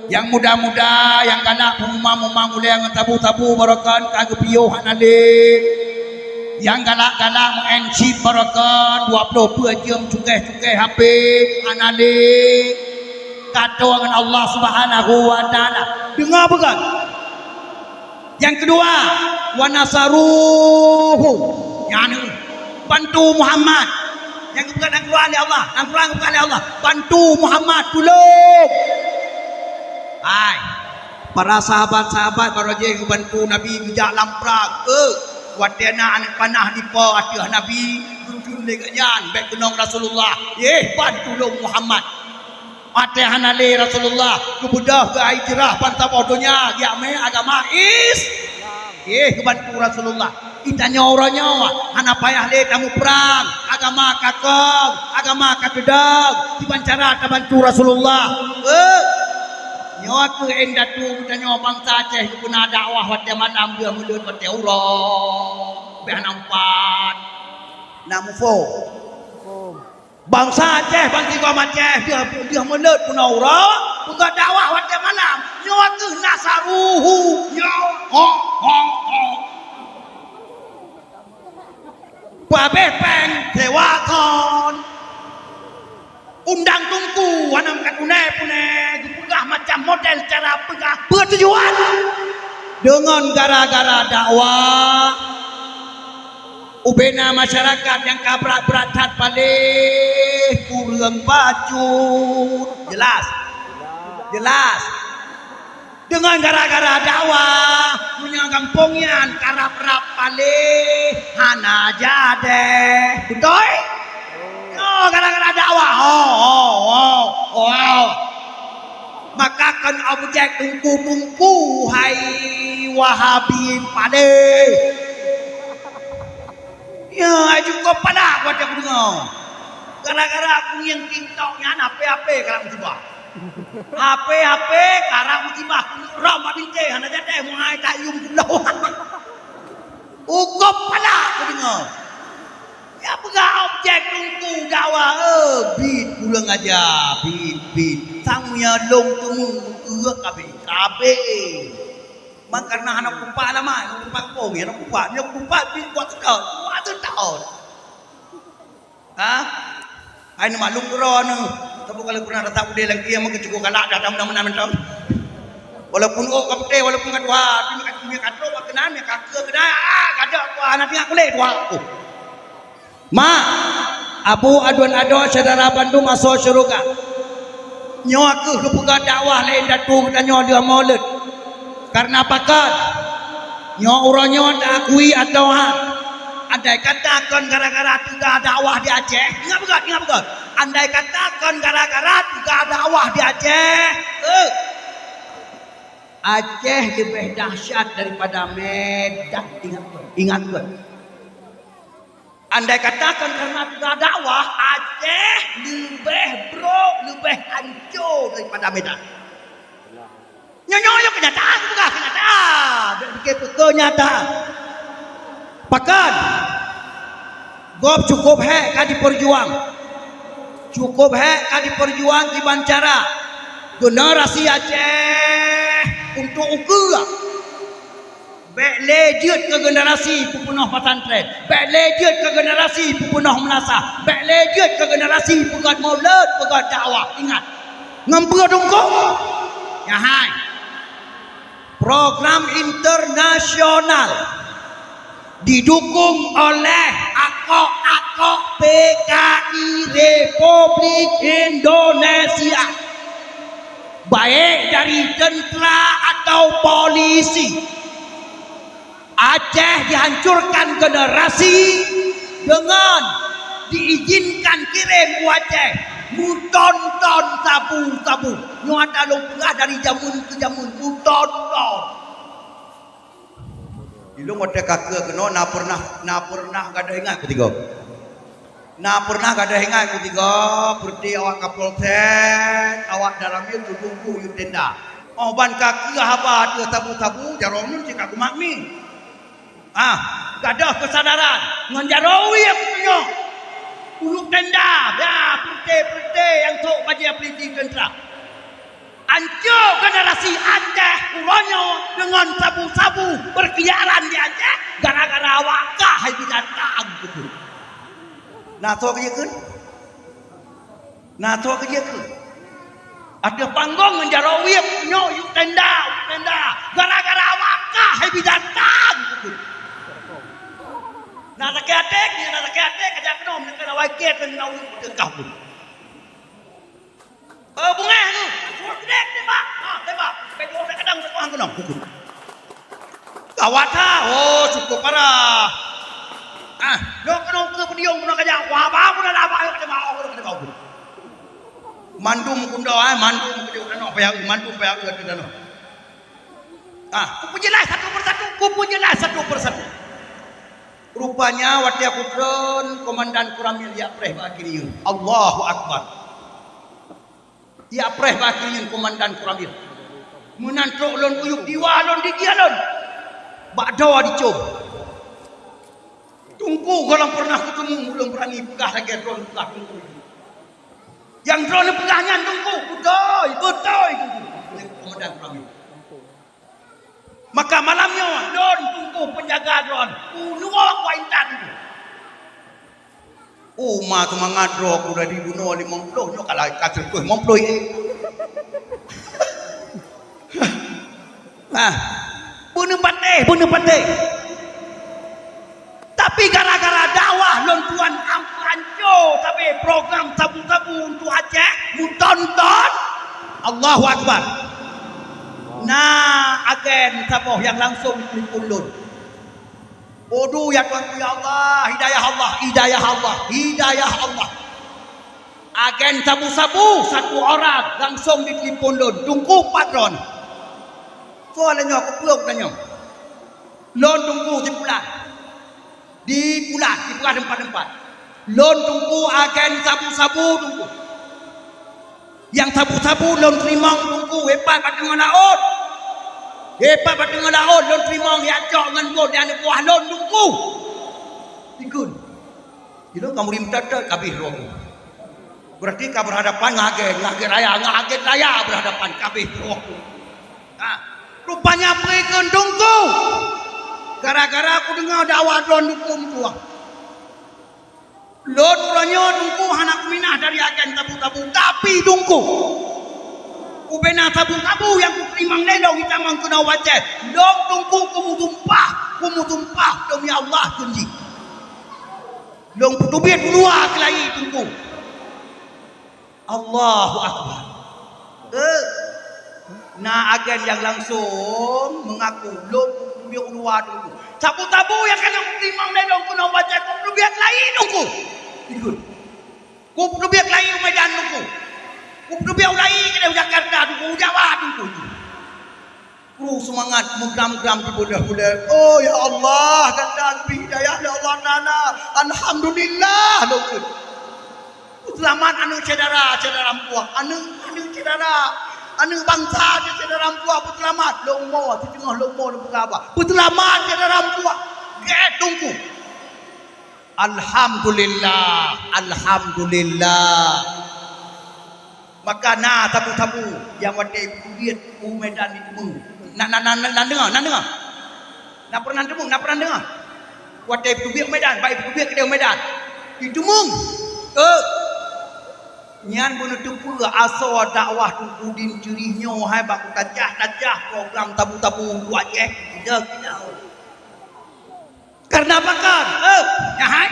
Nyang muda-muda, nyang galak peumumang-mumang ulèe ngon sabu-sabu barokon ka geupiôh hana lé. Nyang galak-galak meu'en chip barokon dua ploh peuet jeuem cukèh-cukèh H P hana lé. Ka toe ngon Allah Subhanahu wa Ta'ala. Deungoe beugöt. Nyang keudua, wa nasaruhu. Nyan, bantu Muhammad. Nyang keudua, nyang keudua lé Allah. Nyang keudua lé Allah. Bantu Muhammad, tulông. Hai. Para sahabat-sahabat barô jih geubantu Nabi geujak lam prang. Eh, watèe na aneuk panah dipo ateueh Nabi, geureujeuen lé geuh nyan, bèk keunong Rasulullah. Yeh, ban tulông Muhammad. Maté hana lé Rasulullah, geubeudôh geuhijrah ban saboh donya, geujak mé agama Is-, eh, geubantu Rasulullah. Geutanyoe uroe nyoe hana payah lé tamuprang, agama ka kong, agama ka teudong, kiban cara tabantu Rasulullah. Eh, nyoe keuh indatu geutanyoe bansa Aceh geupeuna dakwah watée malam, deuh meuleuet watée uroe, beh hana umpat. Na muphom? Bansa Aceh, bansigom Aceh, deuh, deuh meuleuet peunoh uroe, peugah dakwah watée malam. Nyoe keuh nasaruhu, nyoe, ho, ho, ho. Peuhabéh péng, sewa kon. Undang teungku, hana meukat punai-punai, geupeugah macam model cara peugah. Peue tujuan? Deungon gara-gara dakwah. Ubena masyarakat nyang ka brat-brat that paléh kureueng bacut. Jelas? Jelas. Deungon gara-gara dakwah, meunyoe gampông nyan karab-rab paléh hana jadéh. Beutôi? Nyoe gara-gara dakwah. Oh, oh, oh, oh. Maka kon objek teungku-teungku hai Wahabi paléh. Ya, cukup padah buat aku dengar. Gara-gara aku yang TikTok nyan, H P-H P karap musibah. H P-H P karap musibah. Rom abinte, hana jadéh, muai tak yum pulau. Cukup padah aku dengar. Ya peugah objek teungku dakwah, eh, bit kurang aja, bit, bit. Sang ya long temu, eh, kabeh, kabeh. Mang karena hana kupak lama, hana kupak kong, hana kupak, hana kupak bin kuat seutôt, kuat seutôt. Ha? Hai ni maklum droeneuh. Tapi kalau pernah rasa udeh lagi yang mungkin cukup galak dah tamu nama mentong. Walaupun oh kapte, walaupun kat dua, tapi kat dunia kat dua, kat kena, kat ke kena, ah, kada kuah, nanti aku leh dua. Oh. Mak, Abu Adwan Adoe syedara bandum asoe syeuruga. Nyoe kheueh geupeugah dakwah lé indatu geutanyoe deuh Maulud. Kareuna pakon? Nyoe uroe nyoe taakui atawa hana? Andai kata kon gara-gara teuga dakwah di Aceh, ingat beugöt, ingat beugöt. Andai kata kon gara-gara teuga dakwah di Aceh, eh, Aceh leubeh dahsyat daripada Medan. Ingat beugöt, ingat beugöt. Andai kata kon kareuna teuga dakwah, Aceh leubeh brok, leubeh hanco daripada Medan. Nyoe, nyoe, nyoe kenyataan, bukan kenyataan. Bèk pikir peue kenyataan. Pakon? Gob cukup hék ka jipeujuang. Cukup hék ka jipeujuang kiban cara generasi Aceh untuk ukeue. Bèk lé jeuet keu generasi peupeunoh pesantren. Bèk lé jeuet keu generasi peupeunoh meunasah. Bèk lé jeuet keu generasi peugöt maulud, peugöt dakwah. Ingat, ngon peue dungkong? Nyan hai. Program internasional didukung oleh akok-akok P K I Republik Indonesia, baik dari tentera atau polisi. Aceh dihancurkan generasi dengan diizinkan kirim u Aceh meuton-ton sabu-sabu. Nyoe ata lôn peugah dari jameun keu jameun, meuton-ton. Ilôn watèe ka keu keunoe na peureunah, na peureunah gadôh ingat keutigong. Na peureunah gadôh ingat keutigong, peureuti awak Kapolsek, awak Danramil tudong keu yue tenda. Oh ban ka keu haba ateueh sabu-sabu, jaroe nyoe cit ka kumat mi. Ah, gadôh keusadaran ngon jaroe wieb nyoe. Uyueb tenda, ya, peureuté-peureuté nyang sôk bajèe polisi teuntra. Anco generasi Aceh uroe nyoe deungon sabu-sabu beurkeliaran di Aceh gara-gara awak kah hai binatang. Na soe keu jeuet kheun? Na soe keu jeuet kheun? Ateueh panggong ngon jaroe wieb nyoe yue tenda, yue tenda. Gara-gara awak kah hai binatang. Na sakét até, na sakét até, ka jak keunoe, meunyoe keu awai kèe, keu na uyueb teuka pun. Eh, bungéh tu. Suruh gede tembak. Ha, tembak. Sampai dua belas kadang sekolah kena. Gawat ha. Oh, cukup parah. Ah, dok kena ke pediung kena kajak. Wah, bang, kena dah abang, kena mau, kena mau. Mandum kundong, eh, mandum keu tanoh payah, mandum payah keu tanoh. Ah, kupeujeulaih satu persatu, kupeujeulaih satu persatu. Rupanya watée kutreun, komandan Koramil jak preh bak kiri. Allahu Akbar. Jak preh bak kiri komandan Koramil. Meunan trok lôn kuyup diwa lôn digiek lôn. Bak doe dicom. Teungku gohlom pernah kuteumé ulôn beurani peugah lagée droe peugah teungku. Nyang droeneuh peugah nyan teungku, beutôi, beutôi teungku. Komandan Koramil. Maka malam nyoe lôn teungku penjaga droeneuh, unoe ku intat teungku. Oh, ma seumangat droe ku dari bunoe limong ploh nyoe ka la-, ka seukeue limong ploh. Nah, beuneupatéh, beuneupatéh. Tapi gara-gara dakwah lôn tuan ampanco sabe program sabu-sabu untuk Aceh, muton-ton. Allahu Akbar. Na agen saboh nyang langsong telepon lôn. Udu ya Tuhanku, ya Allah, hidayah Allah, hidayah Allah, hidayah Allah. Agen sabu-sabu satu orang langsong ditelepon lôn, teungku pat droeneuh. Soe lagée nyoe, keupeue tanyong? Lôn teungku sipulan. Di pulan, di pulan teumpat-teumpat. Lôn teungku agen sabu-sabu teungku. Nyang sabu-sabu lôn teurimong teungku, hebat bak teungoh laôt. Hebat bak teungoh laôt lôn teurimong, jak cok ngon bot di aneuk buah lôn teungku. Ikheun. Ilôn ka muri meutot-tot kabeh roh. Berarti ka berhadapan ngon agen, ngon agen raya, ngon agen raya berhadapan kabeh roh. Ha, rupanya peue kheun teungku. Gara-gara kudeungoe dakwah droeneuh teungku meutuah. Lôn uroe nyoe teungku hana kuminah dari agen tabu-tabu, tapi teungku, ubena tabu-tabu nyang kuteurimong lé lôn itamong keunoe watée. Lôn teungku kumeusumpah, kumeusumpah demi Allah kheun jih. Lôn peuteubiet u luwa keulayi teungku. Allahu Akbar. Eh, na agen nyang langsong meungaku lôn peuteubiet u luwa teungku. Tabu-tabu nyang ka lôn teurimong lé lôn keunoe watée, kupeuteubiet keulayi teungku. Ikheun. Kupeuteubiet keulayi u Medan teungku. Kupeuteubiet u layi keudeh u Jakarta teungku, u Jawa teungku. Kru seumangat meugram-gram di buleuen-buleuen. Oh ya Allah, gata geubri hidayah lé Allah Taala. Alhamdulillah lôn kheun. Peuseulamat aneuëk syedara, syedara meutuah. Aneuëk, aneuëk syedara, aneuëk bansa syedara meutuah peuseulamat. Lôn mo, siteungoh lôn mo lôn peugah haba. Peuseulamat syedara meutuah. Gét teungku. Alhamdulillah, alhamdulillah. Maka na sabu-sabu nyang watée peuteubiet u Medan jiteumeung. Na, na, na, na, na deungoe, na deungoe. Na pernah teumeung, na pernah deungoe. Watée peuteubiet u Medan, bak peuteubiet keudeh u Medan. Jiteumeung. Eh. Nyan beuneuteupeu asoe dakwah Teungku Din Ceurih nyoe hai bak kutajah-tajah program tabu-tabu u Aceh. Ida kira. Karena pakon? Eh, nyan hai.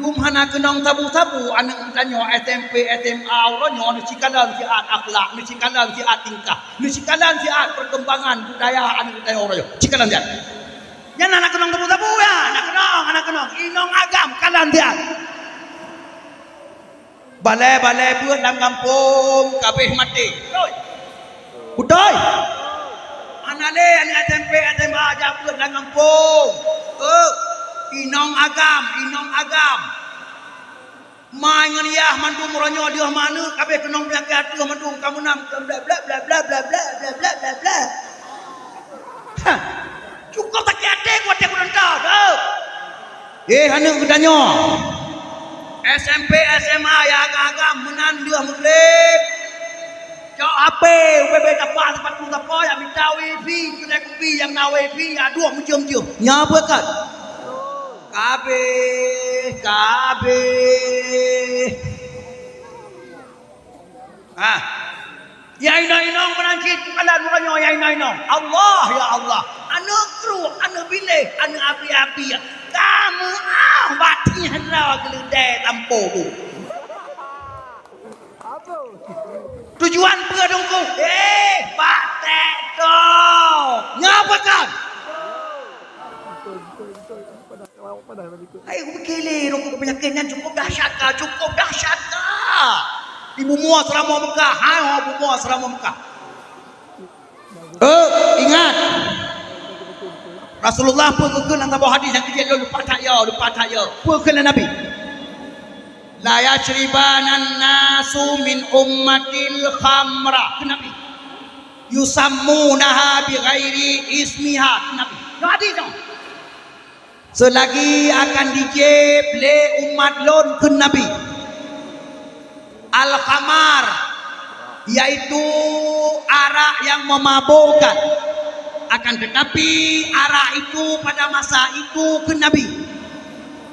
Dum hana keunong sabu-sabu, aneuëk geutanyoe S M P, S M A uroe nyoe neusikalon siat akhlak, neusikalon siat tingkah, neusikalon siat perkembangan budaya aneuëk geutanyoe uroe nyoe. Sikalon siat. Nyan hana keunong sabu-sabu ya, hana keunong, hana keunong. Inong agam kalon siat. Balée-balée beuet lam gampông ka abéh maté. Beutôi? Beutôi? Hana lé aneuëk S M P, S M A jak beuet lam gampông. Eh, inong agam, inong agam. Mai ngon yah mandum uroe nyoe deuh manök ka abéh keunong peunyakét ateueh mandum ka meunam bleh, bleh, bleh. Ha, cukôp sakét até ku watée ku nonton. Eh. Eh, aneuëk geutanyoe. S M P, S M A nyang agam-agam meunan deuh meugreb. Cok H P, ubé-bé tapa, tapa, tapa, jak mita wifi, keudai kupi nyang na wifi, jak duek meujeuem-jeuem. Nyan peue kan? Ka abéh, ka abéh. Ah. Ya inong-inong meunan cit, kalon uroe nyoe ya inong-inong. Allah, ya Allah. Aneuëk kruek, aneuëk biléh, aneuëk abi-abi. Ka meuáh bak tieh droe geuleudée tampo bu. Tujuan peue Teungku? Eh, bak tek droe. Nyoe peue kan? Hai, kupike lé, rukuk peunyakét nyan cukup dahsyat ka, cukup dahsyat ka. Bumoe Seuramoe Meukah, hai ho bumoe Seuramoe Meukah. Eh, ingat. Rasulullah peue geukheun lam saboh hadis nyang keu jeuet lôn, lupa that yo, lupa that yo. Peue kheun lé Nabi? "La yashribanna nasu min ummatil khamra," kheun Nabi. "Yusammunaha bi ghairi ismiha," kheun Nabi. Nyoe hadis nyoe. Seulagi akan jijieb lé umat lôn, kheun Nabi, al-khamar, yaitu arak yang memabukkan. Akan tetapi, arak itu pada masa itu, kheun Nabi,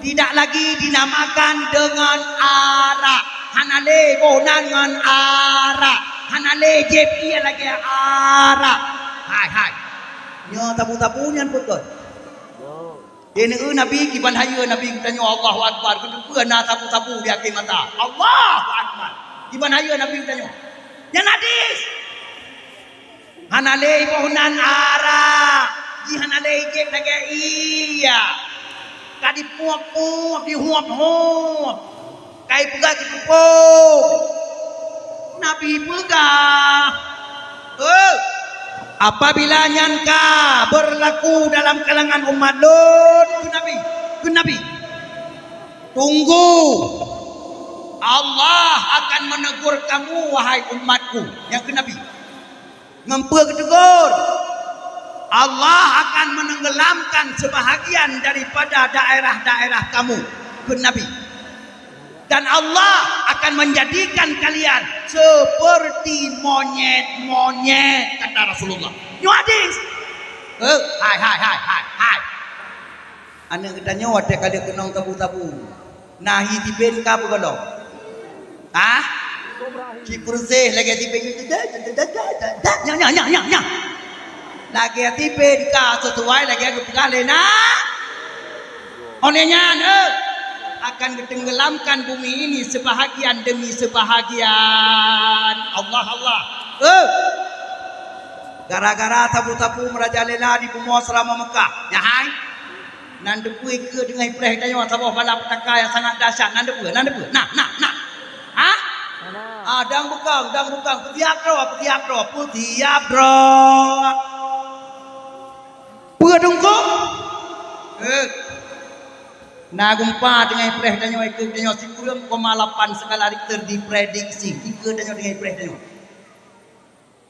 tidak lagi dinamakan dengan arak. Hana lé boh nan ngon arak. Hana lé jieb ié lagée arak. Hai, hai. Nyoe sabu-sabu nyan peue kheun? Di neue Nabi kiban hayeue Nabi geutanyoe, Allahu Akbar, geuteupeue na sabu-sabu di akhé masa. Allahu Akbar. Kiban hayeue Nabi geutanyoe. Nyan hadis. Hana lé boh nan arak, jih hana lé jieb lagée ié. Ka dipuôb-puôb, dihuôb-huôb. Kai peugah keu teupông. Nabi peugah, "Eh, apabila nyan ka beurlaku dalam kalangan umat lôn," kheun Nabi, kheun Nabi, "tunggu, Allah akan menegur kamu, wahai umatku." Nyang kheun Nabi. Ngon peue geutegur? "Allah akan menenggelamkan sebahagian daripada daerah-daerah kamu," kheun Nabi. "Dan Allah akan menjadikan kalian seperti monyet-monyet," kata Rasulullah. Nyoe hadis. Eh, hai, hai, hai, hai, hai. Aneuk geutanyoe watée ka lheueh keunong sabu-sabu, na hi siben ka peugolom? Hah? Sipeureuséh lagée siben nyoe, nyan, nyan, nyan, nyan, nyan. Lagée siben ka sisuai lagée geupeugah lé na. Óh lheueh nyan, eh, akan geutenggelamkan bumi ini sebahagian demi sebahagian. Allah, Allah. Eh. Gara-gara sabu-sabu meurajalela di bumoe Seuramoe Meukah. Nyan hai. Nan teupeue ikeue deungon ipreh tanyoe saboh bala peutaka nyang sangat dahsyat. Nan teupeue, nan teupeue. Nah, nah, nah. Hah? Ah, dang bukang, dang bukang. Peusiab droe, peusiab droe, peusiab droe. Peue teungku? Eh. Na geumpa deungon ipreh tanyoe, ikeue tanyoe sikureueng koma lapan skala Richter diprediksi. Ikeue tanyoe deungon ipreh tanyoe.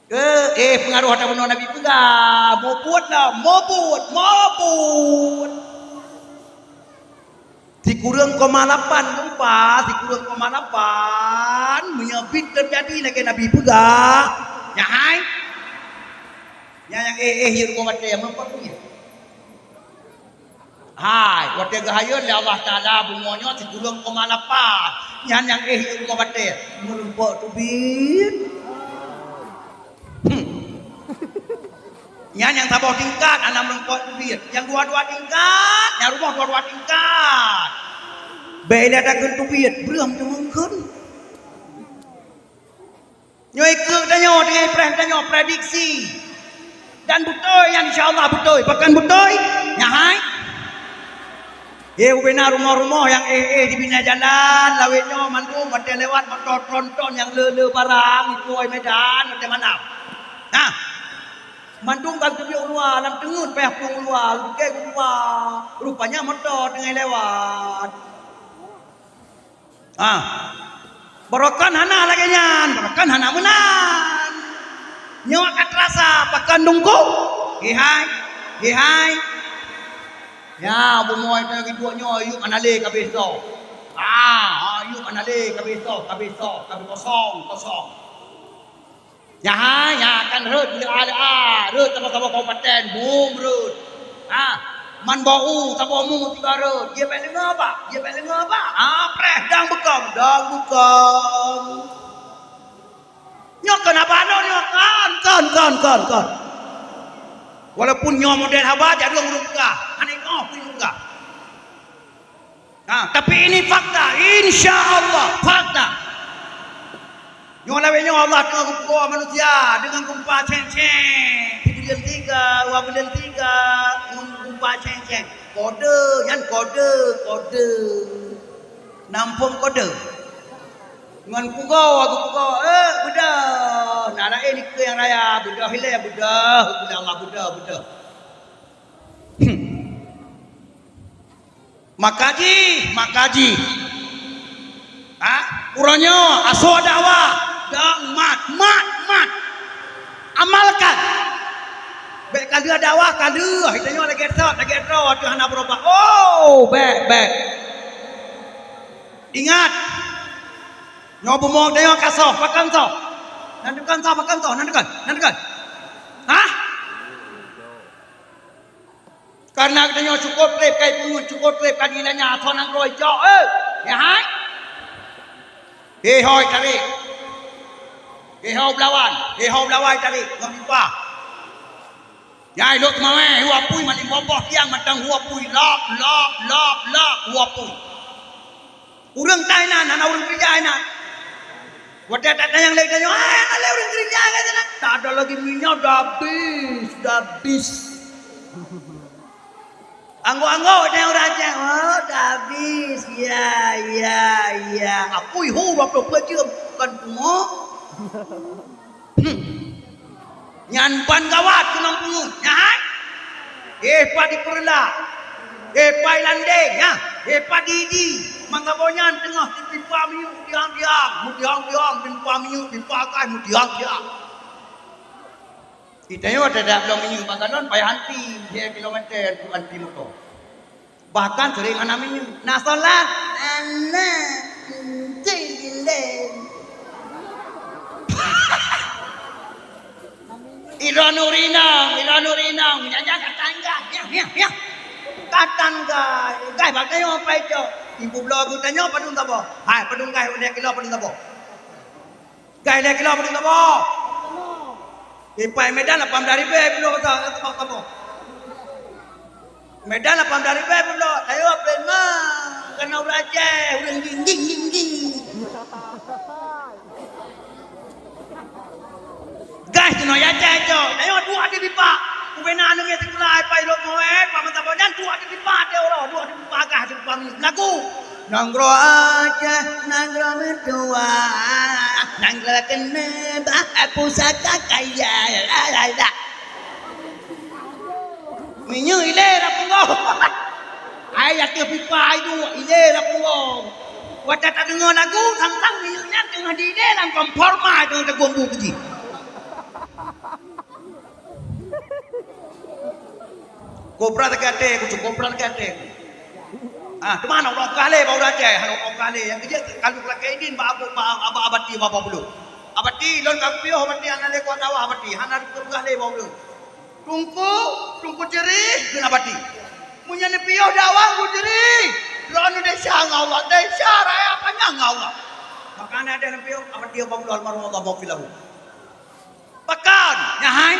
Ke, eh, peungaroh ata bunoe Nabi peugah, "Mubuet lah, mubuet, mubuet." Sikureueng koma lapan geumpa, sikureueng koma lapan, meunyoe bit teujadi lagée Nabi peugah, nyan hai. Nyan nyang éh-éh hireuen rumoh batée, meureumpok duit. Hai, watée geuhayeu lé Allah Taala bumoe nyoe sikureueng koma lapan, nyan nyang éh hireuen rumoh batée, meureumpok teubiet. Hmm. Nyan nyang saboh tingkat hana meureumpok teubiet, nyang dua-dua tingkat, nyang rumoh dua-dua tingkat. Bék ilée takheun teubiet, breueh meuteumongkeun. Nyoe ikeue tanyoe, deungon ipreh tanyoe, prediksi. Dan beutôi nyan, insya Allah beutôi. Pakon beutôi? Nyan hai. Ye, ubena rumoh-rumoh nyang éh-éh di binéh jalan, lawét nyoe mandum watée lewat moto tronton nyang le-le barang, ipoi Medan, watée malam. Nah, mandum ka geuteubiet u luwa, lam teungeut payah pulang u luwa, geuteubiet u luwa. Rupanya moto teungoh lewat. Ah. Barokon hana lagée nyan, barokon hana meunan. Nyoe ka teurasa pakon dungkong. He hai, he hai. Ya, bumoe teuh geuduek nyoe, yup hana lé ka abéh soe. Ah, yup hana lé ka abéh soe, ka abéh soe, ka abéh kosong, kosong. Nyan hai, nyan kan rhot leuah-leuah, rhot saboh-saboh kabupaten, bum rhot. Ha, man bak u saboh mu tiga rhot, jeuet bak leungoe bak, jeuet bak leungoe bak. Ha, preh dang beukong, dang beukong. Nyoe kon haba lôn nyoe, kon, kon, kon, kon, kon. Walaupun nyoe model haba jaroe ureueng peugah, hana ingat pih ureueng peugah. Ha, tapi ini fakta, insya Allah fakta. Nyoe lawét nyoe Allah teungoh geupeuwoe manusia deungon geumpa ceng-ceng. Sibuleuen tiga, dua buleuen tiga, ngon geumpa ceng-ceng. Kode, nyan kode, kode. Nampông kode. Ngon pugoe, geupugoe, "Eh, beudôh! Na laén dikeue nyang raya, beudôh ilée, beudôh! Beudôh, Allah, beudôh, beudôh!" Hmm. Maka jih, maka jih. Ha? Uroe nyoe asoe dakwah, dong mat, mat, mat. Amalkan. Bék ka lheueh dakwah, ka lheueh. Geutanyoe lagée sot, lagée droe, ateueh hana beurubah. Oh, bék, bék. Ingat. Nyoe bumoe geutanyoe ka soh, pakon soh. Nan dukon soh, pakon soh, nan dukon, nan dukon. Hah? Kareuna geutanyoe cukôp treb kai pungeut, cukôp treb ka dilanya, asoe nanggroe icok, eh! Ya hai? Hei hôi tarék. Hei hôi beulawan, hei hôi beulawan tarék ngon pipa. Nyai lhok teumawé, hu apui, maling boboh tiang mantong hu apui, lop, lop, lop, lop, hu apui. Ureuëng tai nan, hana ureuëng keureuja inan. Watée tatanyong lé geutanyoe, "Hai, hana lé ureuëng keureuja inan?" Tak ada lagi minyeuk, dah habis, dah habis. Anggok-anggok tanyong ureuëng Aceh, "Oh, dah habis." "Ya, ya, ya." Apui hu dua ploh peuet jeuem, kon pungo. Hmm. Nyan ban gawat keunong pungo. Nyan hai? Eh, pat di Peureulak. Eh, pat di Landeng, nyan. Eh, pat di Idi. Mangga boh nyan teungoh pipa minyeuk diang-diang. Meudiang-diang, pipa minyeuk, pipa gas, meudiang-diang. Geutanyoe teudak bloe minyeuk bak galon payah anti, lhée kilometer untuk anti moto. Bahkan sering hana minyeuk. Na solat? Hana. Cek ilée. Ira nurinang, ira nurinang. Nyan, nyan, ka tangga. Yah, yah, yah. Ka tangga. Gai bak tanyoe pai cok. Ibu bloe geutanyoe padum saboh. Hai, padum gai, ulée kilo padum saboh. Gai lhée kilo padum saboh. Ipai Medan lapan belas ribée peuloh basa, saboh-saboh. Medan lapan belas ribée peuloh, tayue plen ma, kana ureuëng Aceh, ureuëng jing, jing, jing, jing. Gas keunoe ya Aceh cok, tayue duek di pipa. Ubena aneuk ngieng sikula, ipai lhok mawét, pak mata boh nyan duek di pipa, tayue uroe, duek di pipa gas, di pipa minyeuk. Lagu. Nanggroe Aceh, nanggroe meutuwah, nanggroe keuneubah, pusaka kaya, la, la, la. Minyeuk ilée lam punggong. Hai ateueh pipa hai duek, ilée lam punggong. Watée tadeungoe lagu, sang-sang minyeuk nyan teungoh diilée lam kompor ma teungoh tagong bu keu jih. Kobra sakét até ku, kobra sakét até ku. Ah, teuma hana uroe peugah lé bak ureuëng Aceh, hana uroe peugah lé. Nyang keujeuet ka lheueh lakée idin bak abu-, bak abati bak Abah Bulu. Abati, lôn ka piôh abati, hana lé kuat dakwah abati, hana lé peugah lé bak ulôn. Teungku, Teungku Jri, kheun abati. Meunyoe neupiôh dakwah Teungku Jri, droeneuh desya ngon Allah, desya raya panyang ngon Allah. Maka na deh neupiôh abati Abah Bulu almarhum, Allah maghfir lahu. Pakon, nyan hai?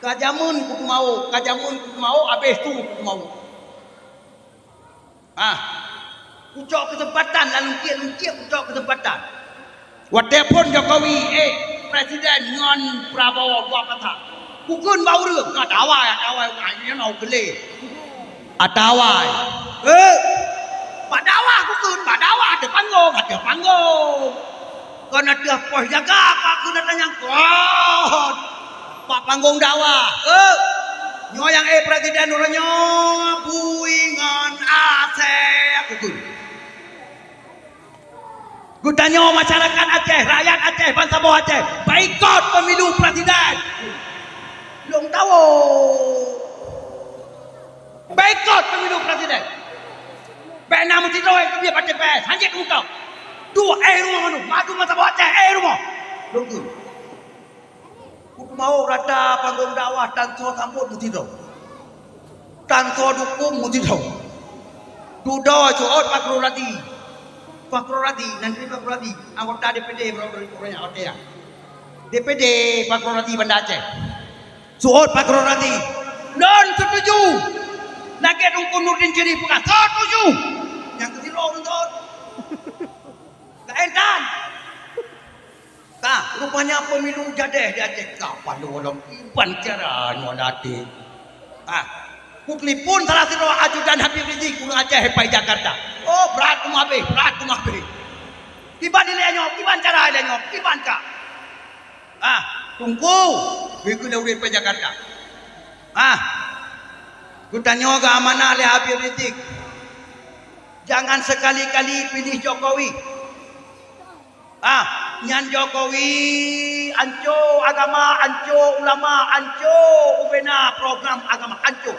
Ka jameun kupeumawök, ka jameun kupeumawök, abéh su kupeumawök. Ah, kucok keuseumpatan, lam lungkiek-lungkiek kucok keuseumpatan. Watée phon Jokowi, eh, presiden ngon Prabowo dua pasang. Kukheun bak ureuëng, "Nyoe dawai, dawai, nyoe na u keulée." Atawa, eh, bak dakwah kukheun, bak dakwah ateueh panggong, ateueh panggong. Kon ateueh pos jaga, ka keuneuk tanyong, kon bak panggong dakwah. Eh, nyoe nyang, eh, presiden uroe nyoe, bui ngon asèe kukheun. Geutanyoe masyarakat Aceh, rakyat Aceh, bansaboh Aceh, baikot pemilu presiden. Lôn tahu. Baikot pemilu presiden. Bèk na meusidroe keu biet bak T P S, hanjeuet meutoe. Duek éh rumoh mandum, madu mata buet Aceh, éh rumoh. Lôn kheun. Kuteumawök rata panggong dakwah tan soe sambot meusidroe. Tan soe dukung meusidroe. Dudoe seuôt Fakhrul Razi. Fakhrul Razi, Nandri Fakhrul Razi, anggota D P D Provinsi Aceh. D P D Fakhrul Razi Banda Aceh. Seuôt Fakhrul Razi. Lôn seutuju. Lagèe Teungku Nurdin Syedih peugah, seutuju. Nyang keusidroe lôn seuôt. Ka éntan. Ka, rupanya pemilu jadeh di Aceh. Ka, palu lom iban cara nyoe latih. Ah, kutelepon salah sidroe ajudan Habib Rizik, ureueng Aceh, pai Jakarta. Oh, brat teuma abéh, brat teuma abéh. Kiban ilée nyoe, kiban cara ilée nyoe, kiban ka. Ah, Teungku, beu keu lé ureuëng Jakarta. Ah, geutanyoe geuamanah lé Habib Rizik. Jangan sekali-kali pilih Jokowi. Ah, nyan Jokowi anco agama, anco ulama, anco ubena program agama, anco.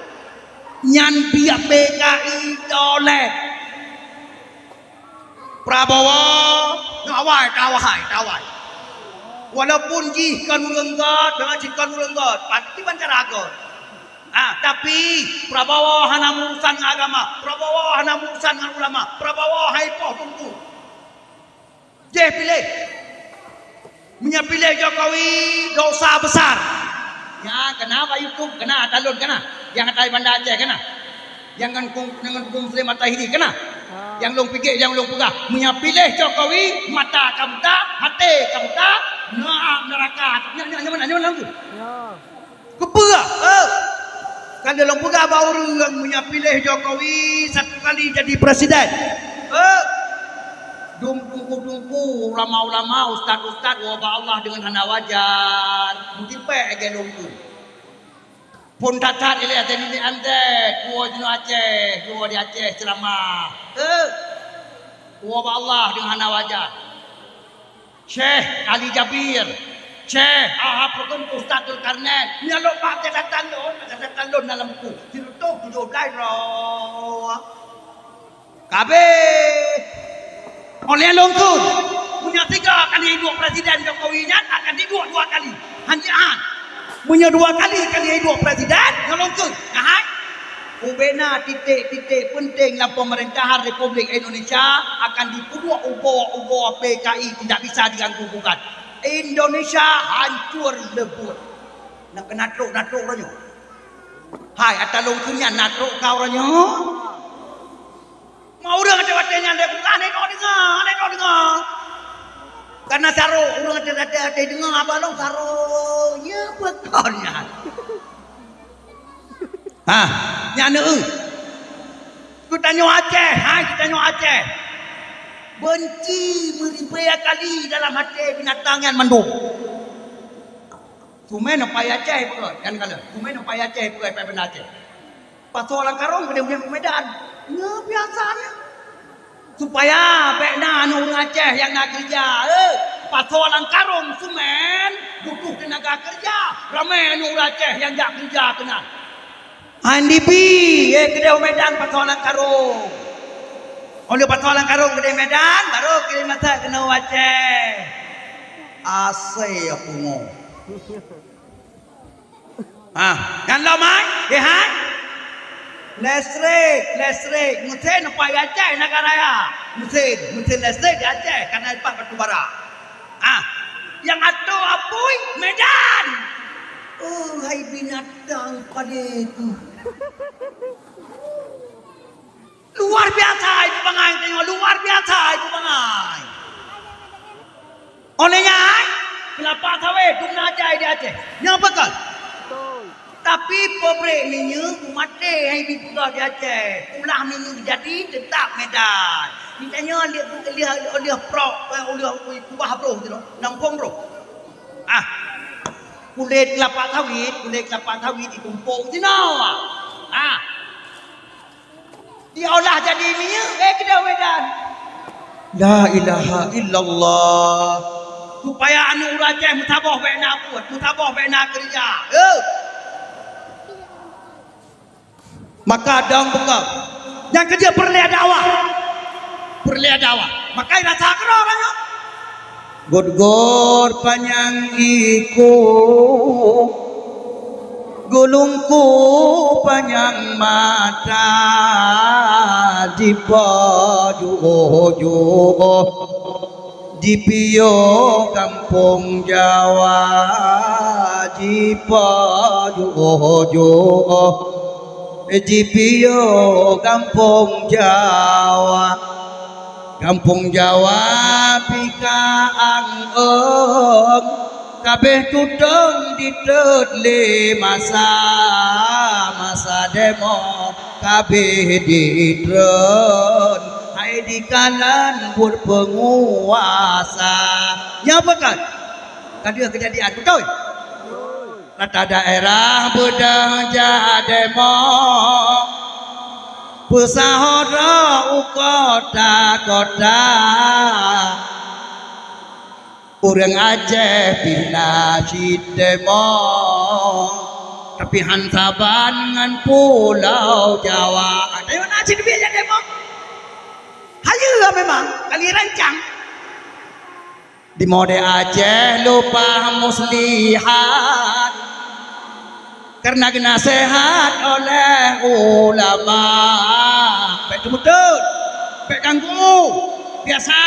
Nyan biak P K I toleh. Prabowo, nyoe awai, tawai, tawai. Walaupun jih kon ureuëng gét, deungon jih kon ureuëng gét, pasti ban cara gét. Ah, tapi Prabowo hana meurusan ngon agama, Prabowo hana meurusan ngon ulama, Prabowo hai poh teungku. Jih piléh. Meunyoe piléh Jokowi, dosa besar. Nyan keunan bak YouTube, keunan ata lôn keunan. Nyang ata Banda Aceh keunan. Nyang ngon kum-, nyang ngon huköm Muslim ata hiri keunan. Ah. Nyang lôn pike, nyang lôn peugah. Meunyoe piléh Jokowi, mata ka buta, até ka buta, na-, neuraka. Nyan, nyan, nyan, nyan, nyan, nyan. Ya. Keupeue? Eh, kan lôn peugah bak ureuëng, meunyoe piléh Jokowi satu kali jadi presiden. Eh, dum teungku-teungku, ulama-ulama, ustaz-ustaz, woe bak Allah deungon hana wajar. Meutipék lagée lôn tu. Phon that-that ilée Zaini Antet, woe jinoe Aceh, woe di Aceh ceuramah. Eh, woe bak Allah deungon hana wajar. Syekh Ali Jabir, Syekh Ahab Rukun, Ustaz Zulkarnain. Nyan lôn bak catatan lôn, catatan lôn dalam buku. Sireutôh tujoh blaih droe. Kabeh. Oleh lôn kheun, meunyoe tiga kali duek presiden Jokowi nyan akan diduek dua kali. Hanjeuet han. Meunyoe dua kali kali duek presiden, nyoe lôn kheun. Nyan hai. Ubena titik-titik penting lam pemerintahan Republik Indonesia akan dipeuduek ubak-ubak P K I tidak bisa diganggu gugat. Indonesia hancur lebur. Nak keunan trok, na trok uroe nyoe. Hai, ata lôn kheun nyan na trok ka uroe nyoe. Ma ureuëng watée-watée nyan deh, bukan hana deungoe, hana deungoe. Karena sarok, ureuëng watée-watée deungoe haba lôn sarok. Ya, beutôi nyan. Ha, nyan neueu. Geutanyoe Aceh, hai geutanyoe Aceh. Benci meuribée kali dalam até binatang nyan mandum. Sumé neupai Aceh peue, nyan kalon. Sumé neupai Aceh peue, pai banda Aceh. Pasoe lam karong keudeh u Medan. Nyoe biasa nyan. Supaya bék na aneuk ureuëng Aceh nyang na keureuja, eh, pasoe lam karong seumén butuh teunaga keureuja, ramé aneuk ureuëng Aceh nyang jak keureuja keunan. N D P, eh, keudeh u Medan pasoe lam karong. Óh lheueh pasoe lam karong keudeh Medan, barô kirim masak keunoe u Aceh. Asai pungo. Ah, nyan lom hai, eh hai. Listrik, listrik, meusén neupai Aceh Nagan Raya. Meusén, meusén listrik di Aceh, karena ipat batu bara. Ah, nyang atô apui Medan. Oh, hai binatang padé tu. Luar biasa ibu bangai tanyoe, luar biasa ibu bangai. Oleh nyan, kelapa sawit dum na jai di Aceh. Nyoe beutôi. Tapi pabrik minyeuk maté hai dipeugah di Aceh. Ulah minyeuk jadi tetap Medan. Misalnya oleh, oleh, oleh prok, eh, oleh kubah broh tu, nampung broh. Ah. Kulit kelapa sawit, kulit kelapa sawit ditumpuk sinoe. Ah. Diolah jadi minyeuk, eh, keudeh Medan. La ilaha illallah. Supaya aneuk ureueng Aceh meusaboh bék na buet, meusaboh bék na keureuja. Eh. Maka dong beukong. Nyang keujeuet peureulée dakwah. Peureulée dakwah. Maka rasa keudroe nyoe. Gôt-gôt panyang iku, gulungku panyang mata, jipoh juoh-juoh, jipiôh gampông Jawa, jipoh juoh-juoh, jipiôh gampông Jawa. Gampông Jawa pih ka ang-ong, kabéh tutong ditreun lé masa, masa demo kabéh ditreun. Hai Di kalangan buet peunguasa. Nyoe peugah. Ka deuh keujadian, beutôi? Rata daerah beudôh jak demo, peusahoe droe u kota-kota. Ureuëng Aceh pih na cit demo, tapi han saban ngon Pulo Jawa. Ada nyang na cit pih jak demo? Hayeue memang, kali rancang. Di mode Aceh leupah muslihat, karena geunasehat oleh ulama. Bék teumeuteun, bék ganggu, biasa.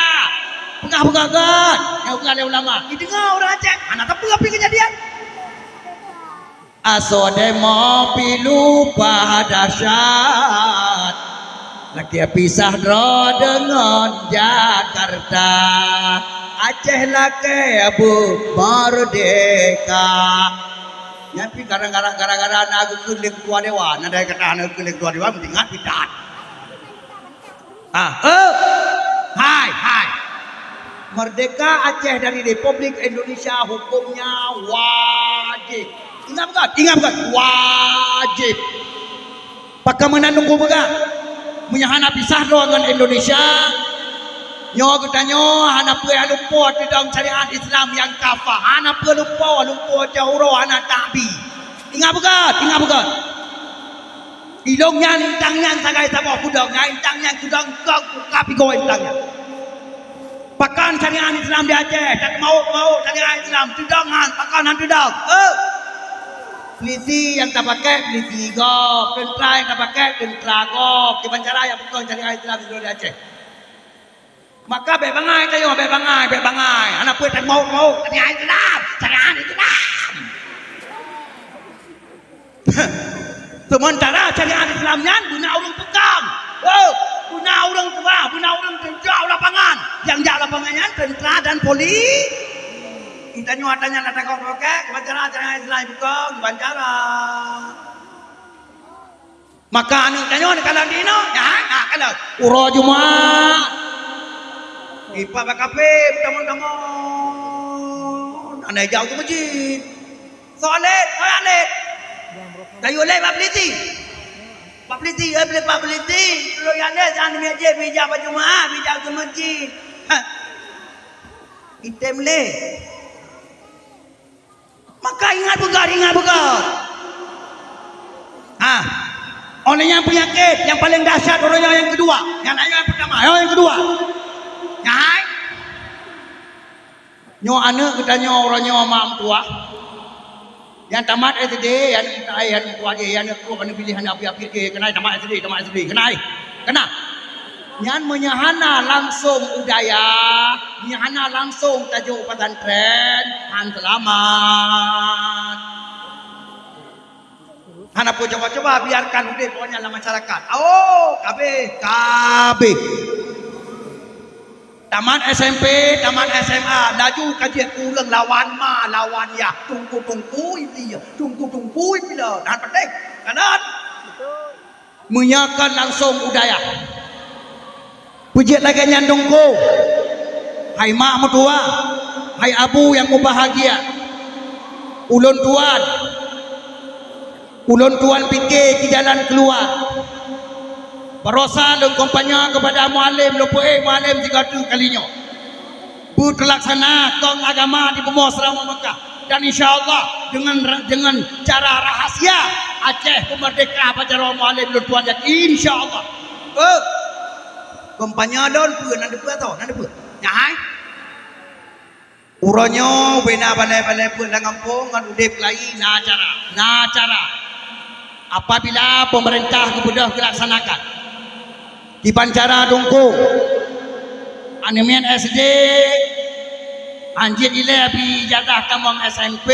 Peugah-peugah gét nyang peugah lé ulama. Jideungoe ureuëng Aceh, hana sapeue pih keujadian. Asoe demo pih leupah dahsyat, lakée pisah droe deungon Jakarta. Aceh lakée beumeurdeka. Nyan pih gara-gara, gara-gara na geukheun lé ketua dewan, na dai kata na geukheun lé ketua dewan, meuingat pih that. Ah, eh, hai, hai. Merdeka Aceh dari Republik Indonesia hukumnya wajib. Ingat beugét, ingat beugét, wajib. Pakon meunan Teungku peugah, meunyoe hana pisah droe ngon Indonesia, nyoe geutanyoe hana peue lumpoe teudong syariat Islam nyang kafah, hana peue lumpoe, lumpoe cot uroe hana takbi. Ingat beugét, ingat beugét. Ilong nyan, intang nyan sagai saboh kudong, nyan intang nyan kudong kong ka pigoe intang nyan. Pakon syariat Islam di Aceh, takeumauk-mauk syariat Islam, teudong han, pakon han teudong. Eh! Polisi nyang tapakék, polisi gob, teuntra nyang tapakék, teuntra gob, kiban cara nyang peukong syariat Islam di Aceh. Maka bék bangai tanyoe, bék bangai, bék bangai. Hana peue takeumauk-mauk, syariat Islam, syariat Islam. Seumeuntara syariat Islam nyan beuna ureuëng peukong. Oh, beuna ureuëng tuha, beuna ureuëng teuntèe u lapangan. Nyang jak lapangan nyan teuntra dan poli. Geutanyoe ata nyan ata gob pakék, kiban cara syariat Islam peukong, kiban cara. Maka aneuk tanyoe neukalon di inoe, nyan, ha, kalon. Uroe Jumat. Ipak bak kafe, tamong-tamong. Aneuk jak u meuseujid. Soe lét, soe lét. Tayue lét bak polisi. Bak polisi, eh, bak polisi. Tayue lét, jangan meuseujid, bijak bak Jumat, bijak u meuseujid. Ha. Item lé. Maka ingat beugét, ingat beugét. Ah, oleh nyang peunyakét nyang paleng dahsyat uroe nyoe nyang keudua. Nyang laén nyang peutama, nyoe nyang keudua. Nyang hai. Nyoe aneuk geutanyoe uroe nyoe mak meutuah. Nyang tamat S D, nyang tamat S D, nyang meutuah, nyang keu aneuk piléh aneuk api-api, keuhai tamat S D, tamat S D, keuhai. Keuhai. Nyan meunyoe hana langsong u dayah, meunyoe hana langsong tajok u pesantren, han seulamat. Hana peue, cuba-cuba biarkan udép awaknyan lam masyarakat. Oh, kabeh, kabeh. Tamat S M P, tamat S M A, laju ka jeuet ureueng lawan ma, lawan yah, tungku-tungku ipie, tungku-tungku ipie. Nah, peudeh. Kalon. Meunyoe kon langsong u dayah. Peujeuet lagèe nyan Teungku. Hai mak meutuah, hai abu nyang meubahagia. Ulôn tuan, ulôn tuan pike keu jalan keuluwa. Barosa lôn kampanye keupada Mualem, lôn peuék Mualem sigoe teuk kali nyoe. Beuteulaksana kong agama di bumoe Seuramoe Meukah. Dan insya Allah dengan, dengan cara rahasia Aceh beumerdeka bak jaroe Mualem lôn tuan yakin insya Allah. Eh, kampanye lôn peue, na deupeue atau na deupeue? Nyan hai. Uroe nyoe bina balèe-balèe peuet lam gampông ngon udép lai na cara, na cara. Apabila pemerintah geubeudôh geulaksanakan, kiban cara Teungku, aneuk miet S D, han jeuet ilèe bri ijazah tamong S M P,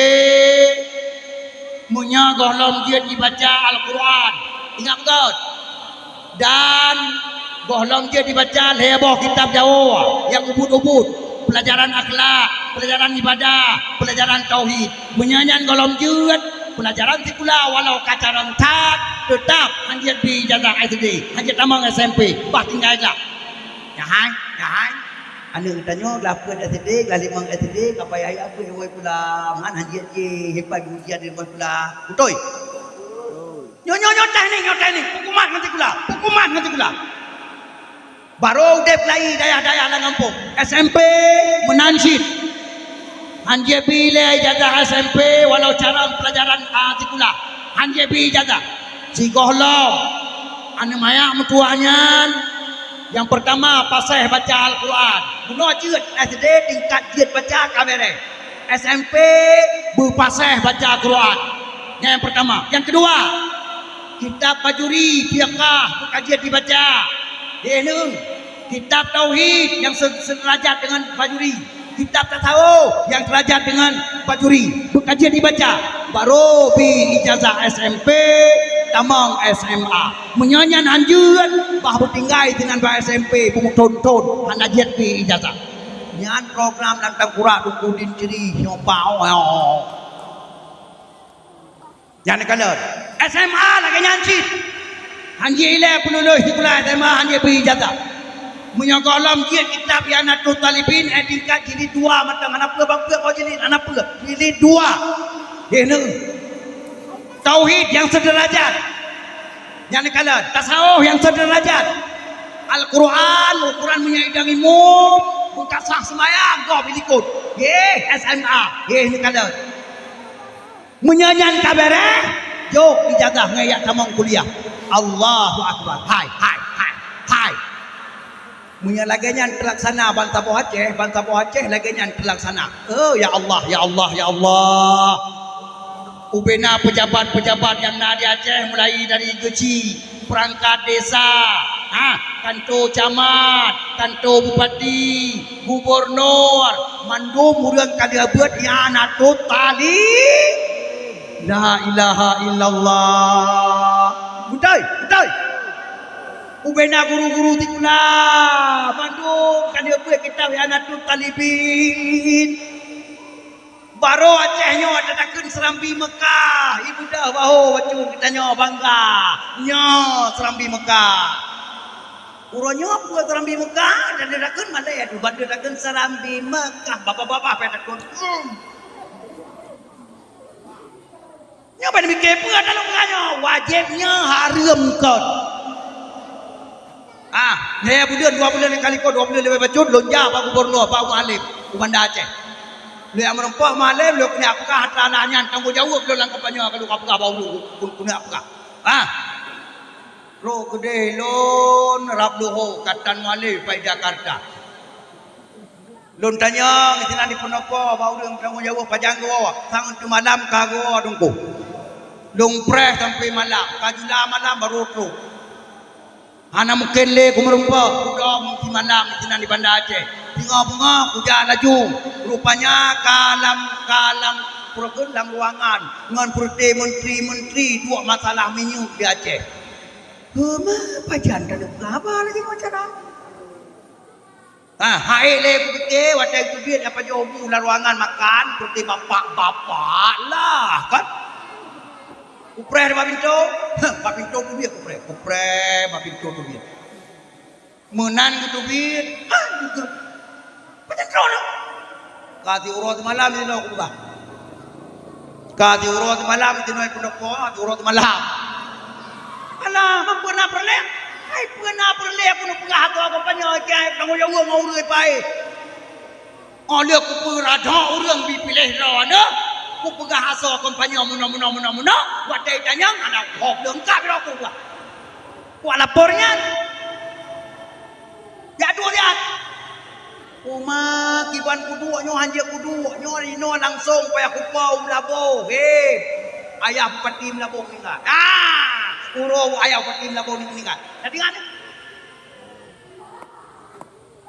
meunyoe gohlom jeuet ibaca Al-Quran, ingat beugét, dan gohlom jeuet ibaca lhèe boh kitab Jawoe nyang ubit-ubit, peulajaran akhlak, peulajaran ibadah, peulajaran tauhid. Meunyoe nyan gohlom jeuet, peulajaran sikula walau ka carông that, teutab han jeuet bri ijazah S D, han jeuet tamong S M P, bah tinggai gleh. Nyan hai, nyan hai. Aneuk geutanyoe glah peuet S D, glah limong S D, ka payah jak beuet woe sikula. Man hanjeuet jih, hebat ujian di woe sikula. Beutôi? Nyoe, nyoe, nyoe teh ni, nyoe teh ni. Peukumat ngon sikula. Peukumat ngon sikula. Barô udeb lai dayah-dayah lam gampông. S M P meunan cit. Hanjeuet bri lé ijazah S M P walau carông peulajaran, a, sikula. Hanjeuet bri ijazah. Sigohlom aneuk manyak meutuwah nyan, nyang peurtama paséh baca Al-Qur'an. Bunoe jeuet S D tingkat jeuet baca ka beureh. S M P beupaséh baca Qur'an. Nyang peurtama. Nyang keudua, kitab Bajuri, Fiqah, beukaji dibaca. Di neu, kitab tauhid nyang se-, seuderajat deungon Bajuri. Kitab tasawuf nyang seuderajat deungon Bajuri. Beukaji dibaca. Barô bri ijazah S M P, tamong S M A. Meunyoe nyan hanjeuet, bah beutinggai sinan bak S M P beumeuthon-thon hana jeuet bri ijazah. Nyan program lam tangkurak Teungku Din Ciri nyoe pao. Nyan kalon. S M A lagèe nyan cit. Hanjeuet ilèe peululus sikula S M A hanjeuet bri ijazah. Meunyoe gohlom jeuet kitab I'anatut Thalibin, eh, tingkat jilid dua mantong hana peue bang peue jilid, hana peue. Jilid dua. Heh, neu. Tauhid nyang seuderajat. Nyan kalon, tasawuf nyang seuderajat. Al-Qur'an, Al-Qur'an meunyoe idong imum, buka sah seumayang, gob ilikot. Yeh, S M A, yeh neukalon. Meunyoe nyan ka beureh, jok ijazah ngon jak tamong kuliah. Allahu Akbar. Hai, hai, hai, hai. Meunyoe lagèe nyan teulaksana bansaboh Aceh, bansaboh Aceh lagèe nyan teulaksana. Oh, ya Allah, ya Allah, ya Allah. Ubena peujabat-peujabat nyang na di Aceh, mulai dari geuchik, peurangkat desa, ha, kanto camat, kanto bupati, gubunur, mandum ureueng ka lheueh beuet I'anatut Thalibin. La ilaha illallah. Beutôi, beutôi. Ubena guru-guru sikula, mandum ka lheueh beuet kitab I'anatut Thalibin. Barô Aceh nyoe tatakheun Serambi Mekah, ibudah bahô bacut geutanyoe bangga. Nyoe Serambi Mekah. Uroe nyoe peue Serambi Mekah? Dan tatakheun malèe, aduh, ban tatakheun Serambi Mekah. Babah-babah payah takheun. Hmm. Nyoe ban miké peue talueng nyoe, wajéb nyoe hareuem kon. Ah, lhèe buleuen, dua buleuen ka likot, dua buleuen leubeh bacut, lôn jak bak gubunur, bak mualem u Banda Aceh. Lôn jak meureumpok mualem, lôn keuneuk peugah atra aneuk nyan, tanggong jaweueb lôn lam kampanye ka lôn peugah bak ureueng keuneuk peugah. Ah. Trok keudeh lôn rab luho ka tan mualem pai Jakarta. Lôn tanyong sinan di peunopo bak ureueng tanggong jaweueb pajan geuwoe, sang teumalam ka geuwoe Teungku. Lôn preh sampoe malam, ka jula malam barô trok. Hana mungken lé kumeureumpok, kudong simalam sinan di Banda Aceh. Singoh beungoh kujak laju, rupanya ka lam, ka lam, peue kheun, lam ruangan ngon peureuté menteri-menteri duek masalah minyeuk di Aceh. Teuma pajan taneuk peugah haba lagèe nyoe cara? Ah, hai lé kupike watèe teubiet nyang pajoh bu lam ruangan makan, peureuté bapak-bapak lah, kan? Kupreh bak pintoe, bak pintoe teubiet kupreh, kupreh bak pintoe teubiet. Meunan geuteubiet, ha, geuteubiet. Pajan droe nyoe? Ka siuroe simalam jinoe kupeugah. Ka siuroe simalam jinoe peunopo, siuroe simalam. Alah, peue na peureulèe? Hai, peue na peureulèe keuneuk peugah ateueh kampanye, tanggong jaweueb ngon ureueng pai. Óh lheueh kupeuradok ureueng bi piléh droeneuh, kupeugah asoe kampanye meunoe, meunoe, meunoe, meunoe, watèe tanyong hana gob leungkap droe kupeugah. Kuat lapor nyan. Jak duek liat. Uma kiban kuduek nyoe hanjeuet kuduek nyoe inoe langsong payah kupo u Meulaboh. He. Ayah Bupati Meulaboh meuninggai. Ah, uroe ayah Bupati Meulaboh ni meuninggai. Jadi ngan.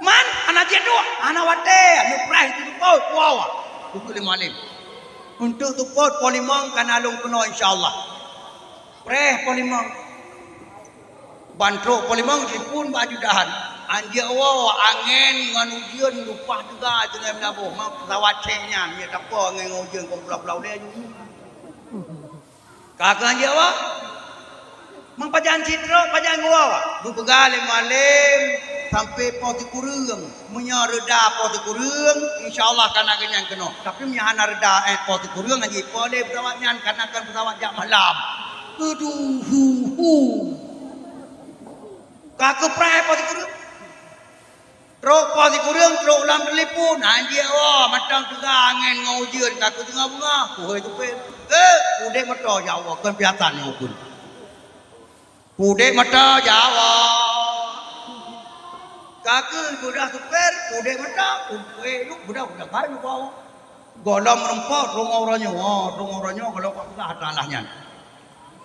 Man, hana jeuet duek, hana watèe, neupreh itu teupeue, wow. Untuk lima lem. Untuk teupeue poh limong ka na lôn keunoe insya Allah. Preh poh limong. Ban trok poh limong jipun bak ajudan. Anjeuk woe angén ngon ujeuen lupah teuga jeuet Meulaboh, ma pesawat cék nyan, nyang tapo angén ngon ujeuen kon pulau-pulau lé aju. Ka keuh anjeuk woe. Mang pajan cit trok, pajan geuwoe. Geupeugah lé mualem, Sampai Po Sikureueng. Meunyoe reda Po Sikureueng, insya Allah ka na geuhnyan keunoe. Tapi meunyoe hana reda, eh, Po Sikureueng, jih po lé pesawat nyan, karena kan pesawat jak malam. Aduh, hu, hu. Ka keupreh Po Sikureueng. Trok Po Sikureueng, trok lam telepon. Anjing, oh, mantong teuga angén ngon ujeuen, ka keuh teungoh beungoh. Kuhôi supir. Eh, udép moto, ya Allah, kon biasa nyoe pun. Udép moto, ya Allah. Ka keuh budak supir, udép moto, eh, lu budak, budak baru bawa. Gohlom meureumpok, deungoe uroe nyoe, oh, deungoe uroe nyoe, gohlom ka peugah ata Allah nyan.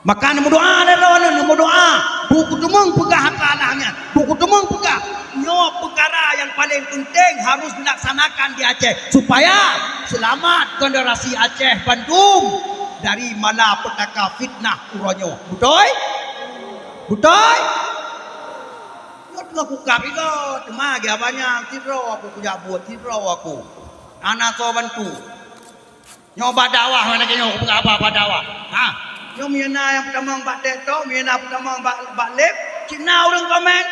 Maka neumeudoa lé droeneuh, neumeudoa. Bukuteumeung peugah ata Allah nyan. Bukuteumeung peugah. Nyoe peukara nyang paleng peunteng harôh dilaksanakan di Aceh, supaya seulamat generasi Aceh bandum dari malapetaka fitnah uroe nyoe. Beutôi? Beutôi? Nyoe teungoh kukab igoe, teuma geuh abang nyan sidroe aku kujak buet, sidroe aku. Hana soe bantu. Nyoe bak dakwah, mana lagèe nyoe, kupeugah haba bak dakwah. Ha. Nyoe meunyoe na nyang peutamong bak TikTok, meunyoe na peutamong bak, bak live, cit na ureueng komen.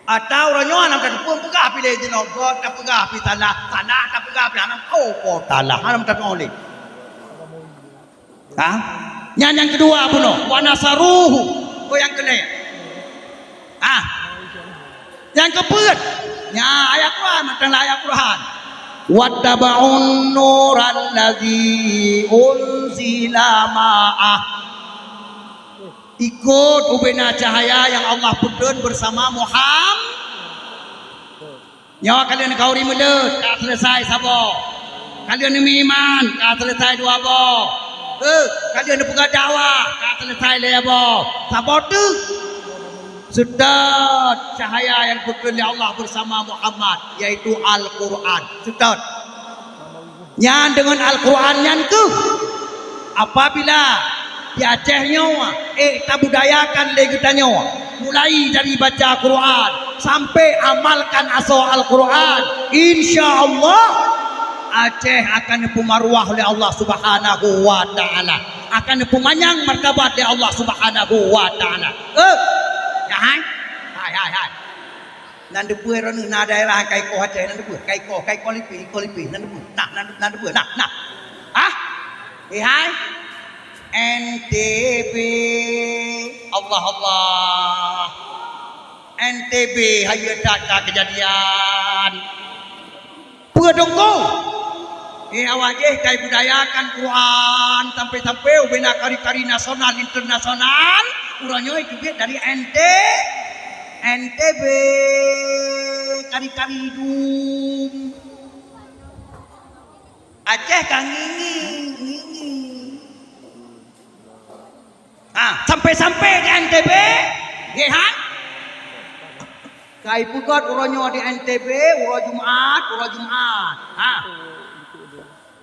Atawa uroe nyoe hana tateupeue peugah pih lé jinoe, göt tapeugah pih salah, salah tapeugah pih hana, oh, po salah, hana tateupeue lé. Ha? Nyan nyang keudua bunoe, wa nasaruhu. Keu nyang keulhèe. Ha? Nyang keupeuet, nya ayat Quran, mantong lam ayat Quran. "Wattaba'un nural ladzi unzila ma'ah." Ikot ubena cahaya nyang Allah peutreun beusama Muham-, Nyoe ka lheueh neukauri meuleuet, ka seuleusai saboh. Ka lheueh neumeuiman, ka seuleusai dua boh. Eh, ka lheueh neupeugah dakwah, ka seuleusai lhèe boh. Saboh teuk. Seutôt cahaya nyang geubri lé Allah beusama Muhammad, yaitu Al-Quran. Seutôt. Nyan deungon Al-Quran nyan keuh, apabila di Aceh nyoe, eh, tabudayakan lé geutanyoe, mulai dari baca Quran sampai amalkan asoe Al-Quran, insya Allah Aceh akan neupeumaruah lé Allah Subhanahu wa Ta'ala, akan neupeumanyang martabat lé Allah Subhanahu wa Ta'ala. Eh, ya hai? Hai, hai, hai. Nan teupeue droeneuh na daerah ka ikoh Aceh, nan teupeue, ka ikoh, ka ikoh lipéh, ikoh lipéh, nan teupeue. Nah, nan, nan teupeue, nah, nah. Hah? Eh, hai? N T B. Allah, Allah. N T B, hayeue that ka keujadian. Peue dong ko? Eh, awak jih ka ibudayakan Quran sampai-sampai ubena kari-kari nasional, internasional, uroe nyoe iteubiet dari N T, N T B, kari-kari idum. Aceh ka ngieng-ngieng, ngieng-ngieng. Ha, sampai-sampai di N T B, nggih, ha? Ka ipeugöt uroe nyoe di N T B, uroe Jumat, uroe Jumat. Ha.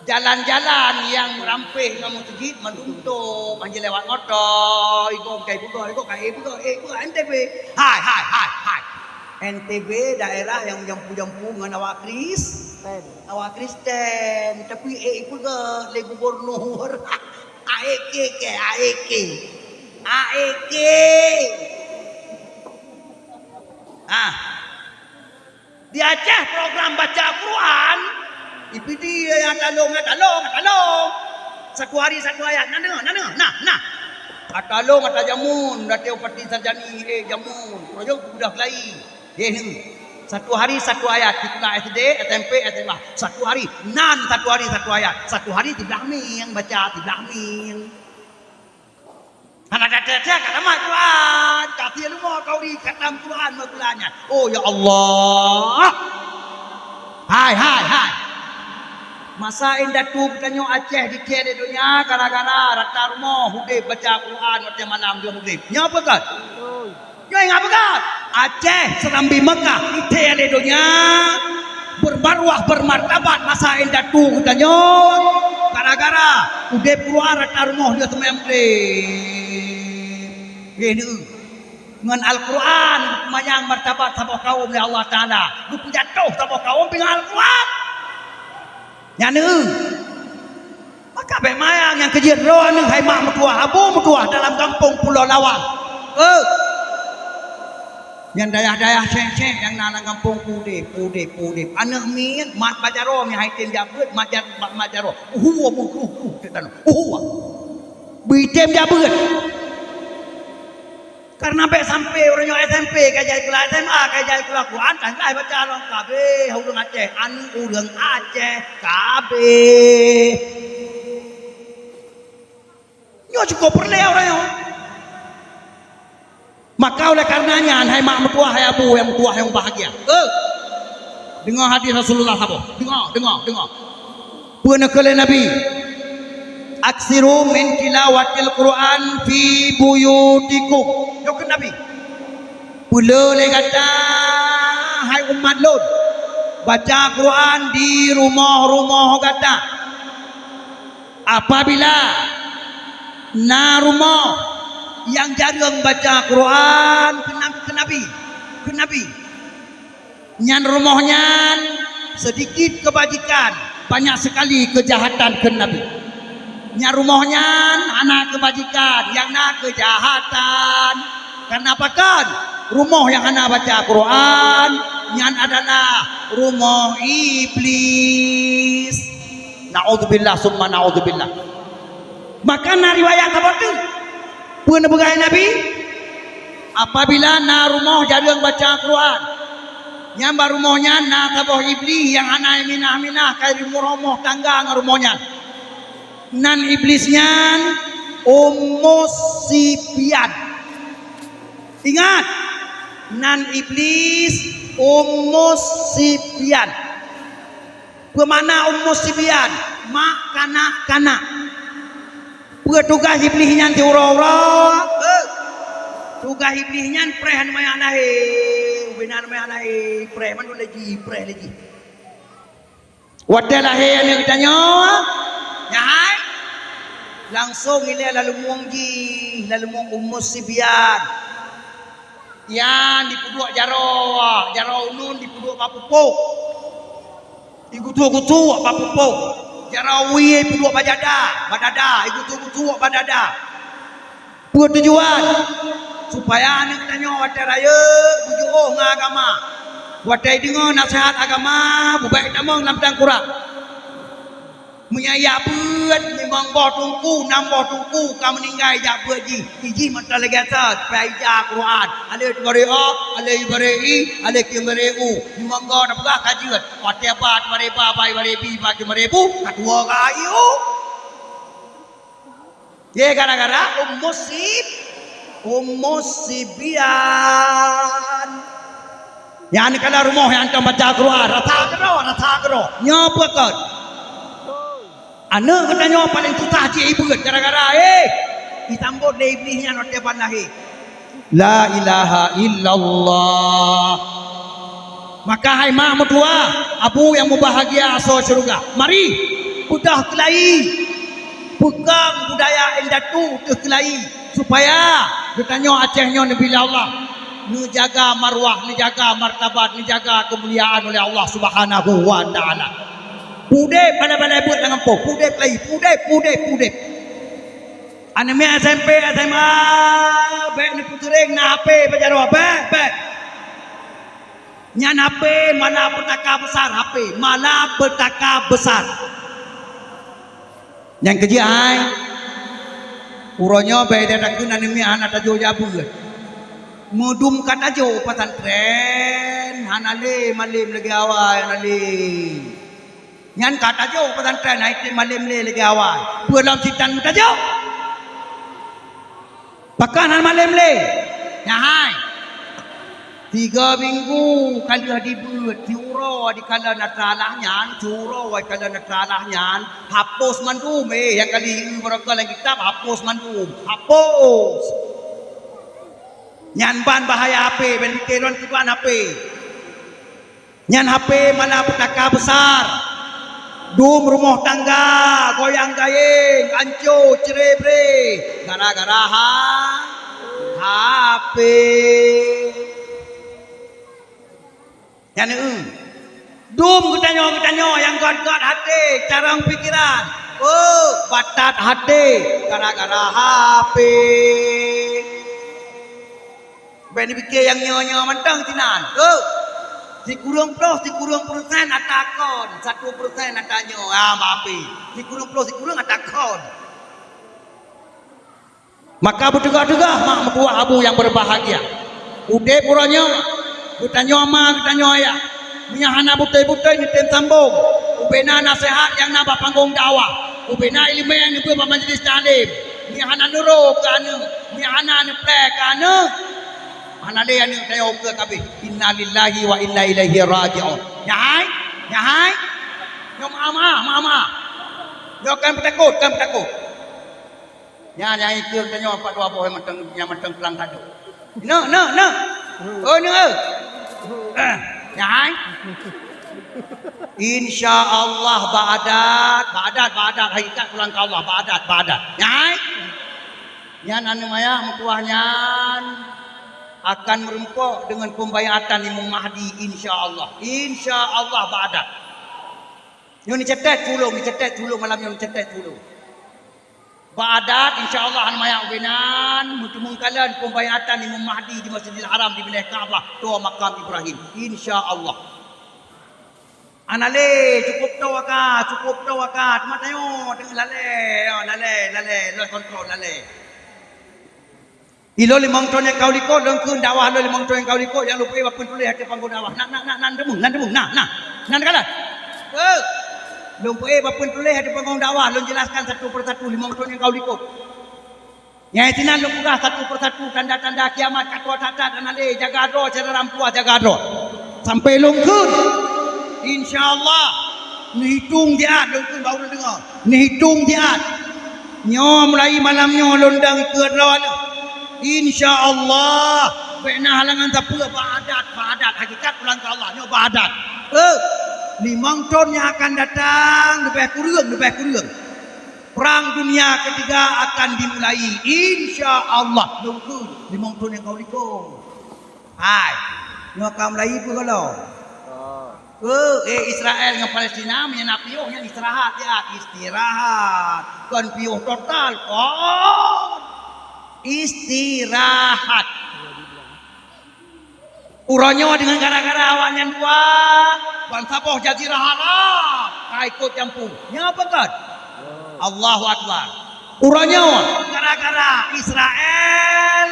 Jalan-jalan nyang rampéh ngon meuseujid mandum tôp, hana lewat moto, igoe ka ipeugöt, igoe ka ipeugöt, eh, ipeugöt N T B. Hai, hai, hai, hai. N T B daerah nyang jampu-jampu ngon awak Kris-, awak Kristen, tapi, eh, ipeugöt lé gubernur. A E K ke, A E K. A E K. Ah. Di Aceh program baca Quran, ipidi ya talong, ya talong, ya talong. Satu hari satu ayat. Nah, dengar, nah, dengar. Nah, nah. Atalong, atajamun, dah teu pati sarjani, eh, jamun. Raja udah kelai. Eh, ni. Satu hari satu ayat, sikula S D, S M P, S M A. Satu hari, nan satu hari satu ayat. Satu hari siblah ming baca, siblah ming. Hana that-that ka tamat Quran, ka sie leumo kauri khatam Quran meukulanyan. Oh, ya Allah. Hai, hai, hai. Masa indatu geutanyoe Aceh dicé lé donya gara-gara rata rumoh udeb baca Quran watée malam lom udeb. Nyoe peugah. Nyoe ingat peugah, Aceh seurambi Mekah, itée lé donya, beurmaruah, beurmartabat masa indatu geutanyoe, gara-gara udeb keuluwa rata rumoh lheueh seumayang Maghrib. Nggih, neu-, ngon Al-Quran geupeumanyang martabat saboh kawöm lé Allah Taala, geupeujatoh saboh kawöm pih ngon Al-Quran. Nyan neu-, Ka bék manyang nyang keujeuet droeneuh hai mak meutuwah, abu meutuwah dalam gampông Pulo Lawang. Eh! Nyang dayah-dayah syek-syek nyang na lam gampông udeb, udeb, udeb. Aneuk miet mat bak jaroe meuhai tem jak beuet, mat jar-, mat, mat jaroe. Uhu, uhu, uhu, uhu, uhu. Beuitem jak beuet. Karena bék sampai ureuëng nyoe S M P ka jai sikula, S M A ka jai sikula Quran, tan jai baca lom kabeh ureuëng Aceh, aneuk ureuëng Aceh kabeh. Nyoe cukup peureulée ureuëng nyoe. Maka oleh karena nyan, hai mak meutuwah, hai abu nyang meutuwah nyang bahagia. Eh! Deungoe hadis Rasulullah saboh. Deungoe, deungoe, deungoe. Peue neukheun lé Nabi? "Aksiru min tilawatil Qur'an fi buyutikum." Nyoe kheun Nabi. "Peulé lé gata, hai umat lôn, baca Quran di rumoh-rumoh gata." Apabila na rumoh nyang jareueng baca Quran, keu Nabi, keu Nabi, keu Nabi, nyan rumoh nyan seudikit keubajikan, banyak seukali keujahatan, kheun Nabi. Nyan rumoh nyan hana keubajikan, nyang na keujahatan. Karena pakon? Rumoh nyang hana baca Quran, nyan adalah rumoh Iblis. Naudzubillah summa naudzubillah. Maka na riwayat saboh teuk. Peue neupeugah Nabi? Apabila na rumoh jareueng baca Quran, nyang bak rumoh nyan na saboh Iblis nyang hana minah-minah ka rumoh tangga ngon rumoh nyan. Nan Iblis nyan Ummu Sibyan. Ingat, nan Iblis Ummu Sibyan. Peue makna Ummu Sibyan? Mak kanak-kanak. Peue tugaih Iblis nyan siuroe-uroe? Eh, tugaih Iblis nyan preh aneuk manyak lahé. Ubena aneuk manyak lahé, preh mandum lé jih, preh lé jih. Watée lahé aneuk geutanyoe, nyan hai, langsong ilée lam leumoeng jih, lam leumoeng Ummu Sibyan. Nyan jipeuduek jaroe, jaroe uneun jipeuduek bak pupôk. Jigusoe-gusoe bak pupôk. Jaroe wie jipeuduek bak dada, bak dada, jigusoe-gusoe bak dada. Peue tujuan? Supaya aneuk tanyoe watée rayeuk beujiôh ngon agama. Watée deungoe naseuhat agama, beubek tamong lam tangkurang. Meunyoe jak beuet, limong boh teungku, nam boh teungku ka meuninggai jak beuet jih. Jih mantong lagée asai, peuija Quran. Alif baré a, alif baré i, alif baré u. Limong boh tapeugah ka jeuet. Watée ba baré ba, ba baré bi, ba baré bu, ka tuwoe ka ayu. Ye, gara-gara Ummu Sib-, Ummu Sibyan. Nyan kala rumoh nyang hantom baca Quran, rasa keudroe, rasa keudroe. Nyoe peue kon? Aneuk geutanyoe paleng susah cit ibeuet gara-gara, eh, jisambot lé Iblih nyan watée ban lahé. La ilaha illallah. Maka hai mak meutuwah, abu nyang mubahgia asoe syeuruga, mari, peugah keulayi, peugah budaya indatu teuh keulayi, supaya geutanyoe Aceh nyoe neubri lé Allah, neujaga marwah, neujaga martabat, neujaga keumuliaan oleh Allah Subhanahu wa Taala. Pudeb balai-balai buet lam gampông, pudeb keulayi, pudeb, pudeb, pudeb. Aneuk miet S M P, S M A, bék neupeuteuréng na H P bak jaroe, bék, bék. Nyan H P malapetaka besar, H P malapetaka besar. Nyang keujeuet hai, uroe nyoe bék ideh takheun aneuk miet hana tajok jak beuet. Meudum ka tajok pesantren, hana lé malem lagée awai, hana lé. Nyan ka tajok pesantren, hai tem malem lé lagée awai. Peue lom sitan meutajok? Pakon hana malem lé? Nyan hai. Tiga minggu ka lheueh dibeuet, siuroe dikalon atra alah nyan, siuroe dikalon atra alah nyan, hapus mandum, eh, nyang ka lheueh barokon lam kitab, hapus mandum, hapus. Nyan ban bahaya H P, ban pike lôn kiban H P. Nyan H P malapetaka besar. Dum rumoh tangga goyang gayeng, anco cre-bre gara-gara ha-, H P. Nyan eu. Dum geutanyoe-geutanyoe nyang gét-gét até, carông pikeran. Oh, batat até gara-gara H P. Bèk neupike nyang nyoe-nyoe mantong sinan. Oh, sikureueng ploh, sikureueng persen ata kon, satu persen ata nyoe. Ah, bak H P. Sikureueng ploh, sikureueng ata kon. Maka beutugaih-tugaih mak meutuwah abu nyang berbahagia. Udeb uroe nyoe, geutanyoe ma, geutanyoe ayah. Meunyo hana beutôi-beutôi neutem sambong, ubena naseuhat nyang na bak panggong dakwah, ubena ileumèe nyang neubeuet bak majelis taklim. Meunyo hana neurô keu aneuk, meunyo hana neuplè keu aneuk, hana lé aneuk tanyoe ukeue kabeh. Innalillahi wa inna ilaihi raji'un. Nyan hai, nyan hai. Nyoe meu'ah-meu'ah, meu'ah-meu'ah. Nyoe kan peutakot, kan peutakot. Nyan, nyang ikeu tanyoe pat dua boh nyang mantong, nyang mantong tulang kadu. Nyoe, nyoe, nyoe. Oh, nyoe, eh. Eh, nyan hai. Insya Allah bak adat, bak adat, bak adat, hakikat pulang keu Allah, bak adat, bak adat. Nyan hai. Nyan aneuk ayah meutuwah nyan akan meureumpok deungon pembayatan Imam Mahdi, insya Allah. Insya Allah bak adat. Nyoe neucatat tulông, neucatat tulông malam nyoe, neucatat tulông. Bak adat, insya Allah, aneuk ayah ubena meuteumèe kalon pembayatan Imam Mahdi di Masjidil Haram, di binéh Ka'bah, toh makam Ibrahim. Insya Allah. Hana lé, cukup toh ka, cukup toh ka. Teuma tanyoe teungoh lalè, ya, lalè, lalè, lôn kontrol, lalè. Ilôn limong thôn nyang ka u likot, lôn kheun dakwah lôn limong thôn nyang ka u likot, nyang lôn peuék bak phôn tuléh ateueh panggong dakwah. Na, na, na, nan deungoe, nan deungoe, na, na. Nan kalon. Eh. Lôn peuék bak phôn tuléh ateueh panggong dakwah, lôn jelaskan satu persatu limong thôn nyang ka u likot. Nyang sinan lôn peugah satu persatu tanda-tanda kiamat ka troh that-that, hana lé, jaga droe syedara meutuwah, jaga droe. Sampai lôn kheun. Insya Allah. Neuhitông siat, lôn kheun bak ureueng deungoe. Neuhitông siat. Nyoe mulai malam nyoe lôn dong ikeu droe. Insya Allah, bèk na halangan sapeue bak adat, bak adat hakikat pulang keu Allah nyoe bak adat. Eh, limong thôn nyang akan datang leubeh kureueng, leubeh kureueng. Perang dunia ketiga akan dimulai. Insya Allah, lôn kheun limong thôn nyang ka u likot. Hai, nyoe ka mulai peue gohlom? Oh. Eh, eh, Israel ngon Palestina, meunyo na piôh nyan istirahat siat, istirahat. Kon piôh total, kon istirahat. Uroe nyoe deungon gara-gara awaknyan dua, bansaboh Jazirah Arab ka ikot jampu. Nyoe peugah. Allahu Akbar. Uroe nyoe, gara-gara Israel,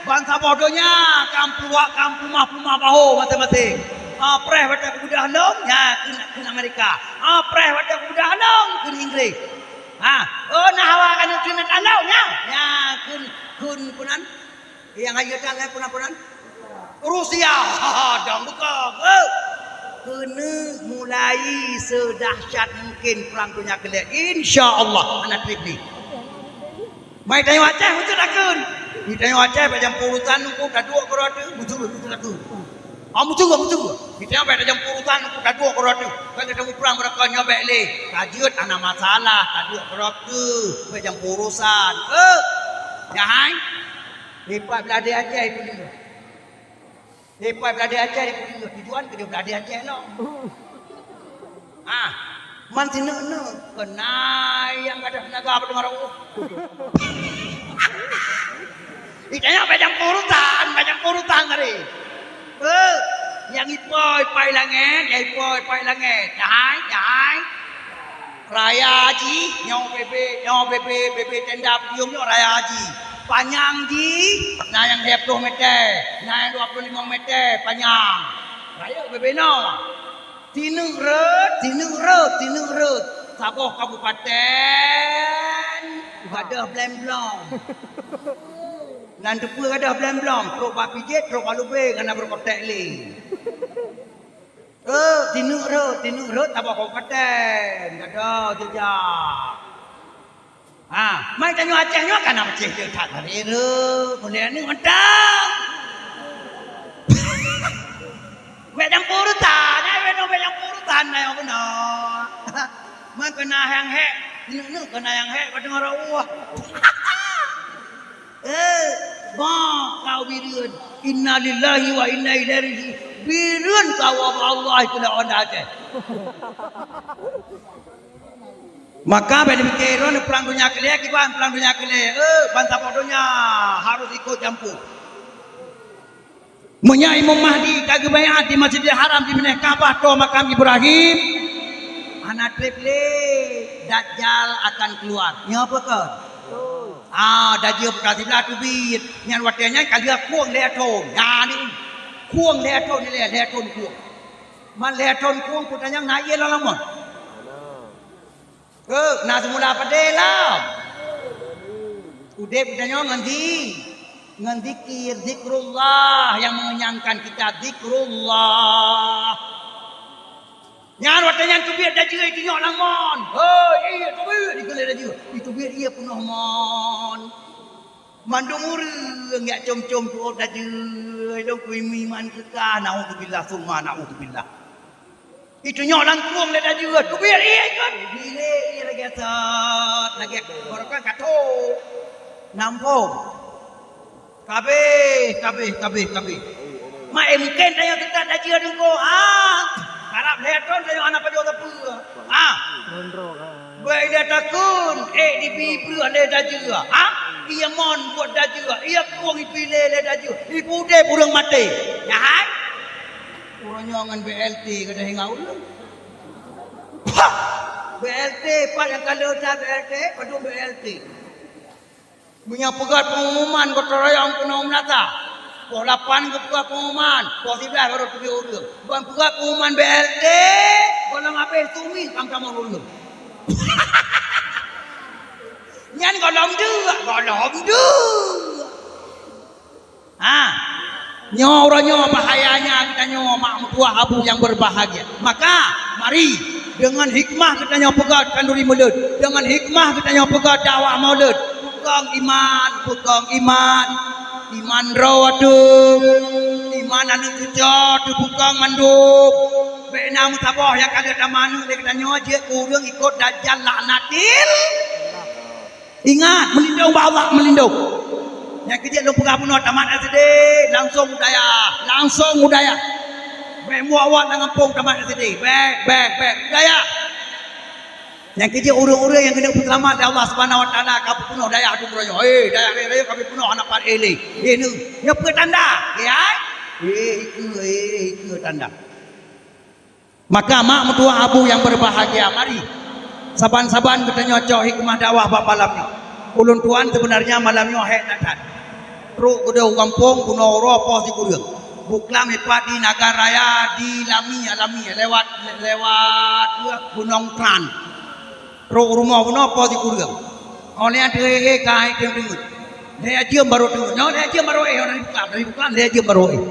bansaboh donya ka meupuak, ka meuplumah-plumah bahô maséng-maséng. Ah, preh watèe kubeudôh lôn, nyan keu, keu Amerika. Ah, preh watèe kubeudôh lôn, keu Inggris. Ha, oh, na hawa ka neuteunak tandau, nyan. Nyan keu, keu, keu nan. Nyang hayeue that lé peunan-peunan. Rusia, dong bukon. Eh, keuneuk mulai seudahsyat mungkin perang dunia keulhèe. Insya Allah, hana trép lé. Mai tanyoe Aceh, beutôi takheun. Di tanyoe Aceh, bèk jampu urusan nungku, taduek keudroe teuh, beutôi, beutôi takheun. Ah, beutôi, beutôi. Di tanyoe bèk jampu urusan nungku, taduek keudroe teuh. Kan tateumé perang beureukat nyoe bèk lé. Ka jeuet hana masalah, taduek keudroe teuh, bèk jampu urusan. Eh, nyan hai. Dipat beuladé Aceh dipeudeuh. Dipat beuladé Aceh dipeudeuh. Tujuan keu beuladé Aceh lom. Ah, man sineuk-neuk keunan nyang gadôh teunaga bak teungoh rôh. Itanyoe bèk jampu urusan, bèk jampu urusan tadi. Eh, nyang ipo-ipo i langèt, nyang ipo-ipo i langèt. Nyan hai, nyan hai. Raya jih, nyoe bebe, nyoe bebe, bebe tenda podium nyoe raya jih. Panyang jih, na nyang lhèe plôh mètè, na nyang dua plôh limong mètè panyang. Rayeuk bebe nyoe. Sineuk rhot, sineuk rhot, sineuk rhot. Saboh kabupaten gadôh bleng-blong. Nan teupeue gadôh bleng-blong, trôk bak Pijét, trôk bak Lubeng, hana beureukôtek lé. Eh, sineuk rhot, sineuk rhot, saboh kabupaten, gadôh jeujak. Ha, mai tanyoe Aceh nyoe ka na Aceh jeuet that, hari rhot, mulai ni mantong. Bèk jampu urusan, eh, bèk jampu urusan, ayo beuna. Man keunan nyang hék, neuk-neuk keunan nyang hék, padum rôh. Eh, bah, kau bireuen. Innalillahi wa inna ilaihi raji'un. Bireuen kau bak Allah itu lawan Aceh. Maka bèk neupike droeneuh prang donya keu lhèe, kiban prang donya keu lhèe. Eh, bansaboh donya harôh ikot jampu. Meunyoe Imam Mahdi ka geubaiat di Masjidil Haram, di binéh Ka'bah, toe makam Ibrahim, hana trép lé, Dajjal akan keuluar. Nyoe peue kon? Ah, dajjal peukara siblah teubiet. Nyan watèe nyan ka lheueh krueng lhèe thôn. Nyan ni, krueng lhèe thôn ilèe, lhèe thôn krueng. Man lhèe thôn krueng peue tanyong na ié lam lamon. Keu, na seumula padé lom. Udép geutanyoe ngon zi-, ngon zikir, zikrullah nyang mengenyangkan kita, zikrullah. Nyan watèe nyan teubiet dajjal itunyok lam mon. Hei, iya teubiet, ikheun lé dajjal. Iteubiet iya peunoh mon. Mandum ureueng jak com-com tuôt dajjal, lôn kuiman seukah, naudzubillah, summa naudzubillah. Itunyok lam krueng lé dajjal, teubiet ié kon. Bilek ié lagèe sot, lagèe barokon kato. Nampông. Kabéh, kabéh, kabéh, kabéh. Mak, eh, mungken tanyoe teutab dajjal deungon. Ah, karab lhèe thôn tanyoe hana pajoh sapeue. Ah. Bèk ilèe takheun, ék dibi breueh lé dajjal. Ha? Ié mon buet dajjal, ié krueng ipiléh lé dajjal. Ipeudép ureueng maté. Nyan hai? Uroe nyoe ngon B L T gadôh ingat ulôn. Pah! B L T pat nyang ka leuta B L T, padum B L T. Meunyoe peugöt peungumuman gotong royong keunoe meunasah, poh lapan geupeugöt peungumuman, poh siblaih baru teubiet ureueng. Ban peugöt peungumuman B L T, gohlom abéh sumi ka meutamong ureueng. Nyan gohlom deuek, gohlom deuek. Ha, nyoe uroe nyoe bahayanya geutanyoe mak meutuwah abu nyang berbahagia. Maka, mari, deungon hikmah geutanyoe peugöt khanduri mulod, deungon hikmah geutanyoe peugöt dakwah mulod. Peukong iman, peukong iman. Iman droe teuh, iman aneuk cucoe teuh peukong mandum. Bèk na meusaboh nyang ka lheueh tameuaneuk lé geutanyoe jeuet keu ureueng ikot dajjal laknatil. Ingat, meulindong bak Allah, meulindong. Nyang keu jeuet lôn peugah bunoe tamat S D, langsong u dayah, langsong u dayah. Bèk muak-muak lam gampông tamat S D. Bèk, bèk, bèk, u dayah. Nyang keu jeuet ureueng-ureueng nyang keuneuk peuseulamat lé Allah Subhanahu wa Taala ka peupunoh dayah dum royoh. Eh, dayah raya-raya ka peupunoh hana pat éh lé. Eh, nyoe, nyoe peue tanda? Ya? Eh, ikeue, eh, ikeue tanda. Maka mak meutuwah abu nyang berbahagia, mari saban-saban geutanyoe cok hikmah dakwah bak malam nyoe. Ulôn tuan seubeunarnya malam nyoe hék that-that. Trok keudéh u gampông bunoe uroe poh sikureueng. Buklam ipat di Nagan Raya di Lami, Lami lewat, lewat Gunong Tran. Trok rumoh bunoe poh sikureueng. Óh lheueh teuhé-hé ka hai teungeut. Lhèe jeuem barô teungeut. Nyoe lhèe jeuem barô éh, óh dari buklam, dari buklam lhèe jeuem barô éh.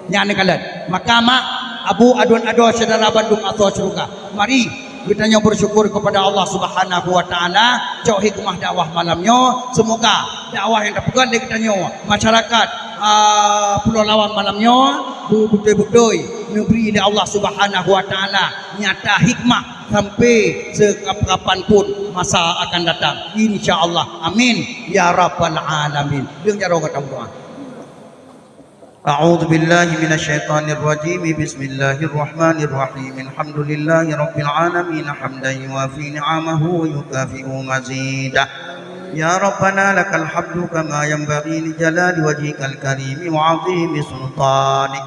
Nyan neukalon. Maka mak, abu, aduen adoe syedara bandum asoe syeuruga. Mari geutanyoe bersyukur kepada Allah Subhanahu wa Taala, cok hikmah dakwah malam nyoe. Semoga dakwah nyang tapeugöt lé geutanyoe, masyarakat, a, Pulo Lawan malam nyoe, beu-, beutôi-beutôi neubri lé Allah Subhanahu wa Taala nyata hikmah sampai sekapan-kapan pun masa akan datang. Insya Allah. Amin. Ya Rabbal Alamin. Deung jaroe gata meudoa. أعوذ بالله من الشيطان الرجيم. بسم الله الرحمن الرحيم. الحمد لله رب العالمين، حمدا يوافي نعمه ويكافئ مزيده. يا ربنا لك الحمد كما ينبغي لجلال وجهك الكريم وعظيم سلطانك.